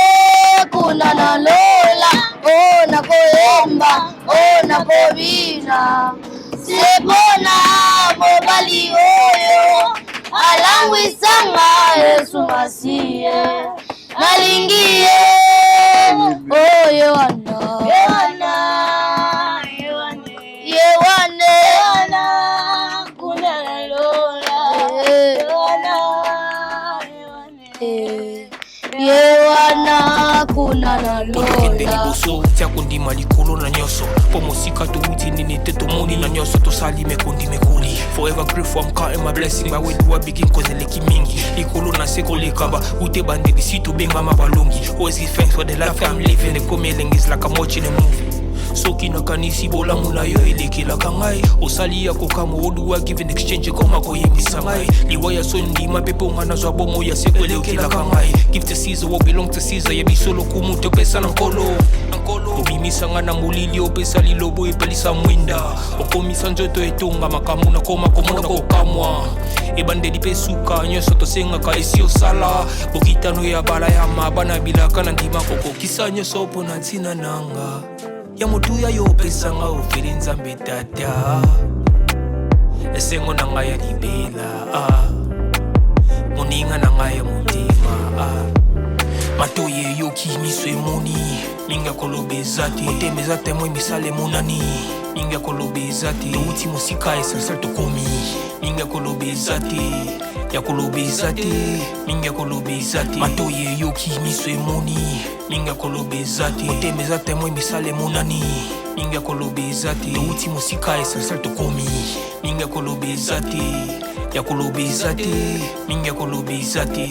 kuna na lola. O nakoyemba, o nakobina, se mpona mobali oyo alangwisanga Yesu Masiye. Nalingi ye, o ye wana, ye wana, kuna na lola. Ye wana kuna na Tokende lola. liboso, tia kondima likolo na nyonso, mpo mosika towuti nini te, tomoni na nyonso tosali mekondi mekoli. Forever grateful, I'm counting my blessing. By where do I begin? Cause eleki mingi likolo na se koleka ba ute bandeli tobengama balongi. Always give thanks for the life I'm living. Ekomi elengi, is like I'm watching a movie. Soki nakanisi bolamu na yo elekelaka ngai, osali ya kokamwa. Oduwa give in exchange, ekoma koyembisa ngai liwa ya so ndima mpe mponga nazwa bomo ya seko elekelaka ngai. Give to Caesar what belong to Caesar, ya biso lokumu topesa na Nkolo. Obimisa ngai na molili, opesa lilobo epelisa mwinda, okomisa nzoto etonga makambo nakoma komona kokamwa. Ebandeli mpe suka, nyonso tosengaka esi osala. Bokitano ya bala ya mabana bilaka na ndima kokokisa nyonso mpo na ntina nanga ya motuya yo opesanga ofeli. Nzambe Tata, esengo na ngai ya libela, ah. Moninga na ngai ya motema, ah. Matoi eyoki, miso emoni, mingi ya koloba eza te. Motema eza témoin, misala emonani, mingi ya koloba eza te. Touti mosika, essentiel tokomi, mingi ya koloba eza te, ya koloba eza te, mingi ya koloba eza te. Matoi eyoki, miso emoni, mingi ya koloba eza te. Motema eza témoin, misala emonani, mingi ya koloba eza te. Touti mosika, essentiel tokomi, mingi ya koloba eza te, ya koloba eza te, mingi ya koloba eza te.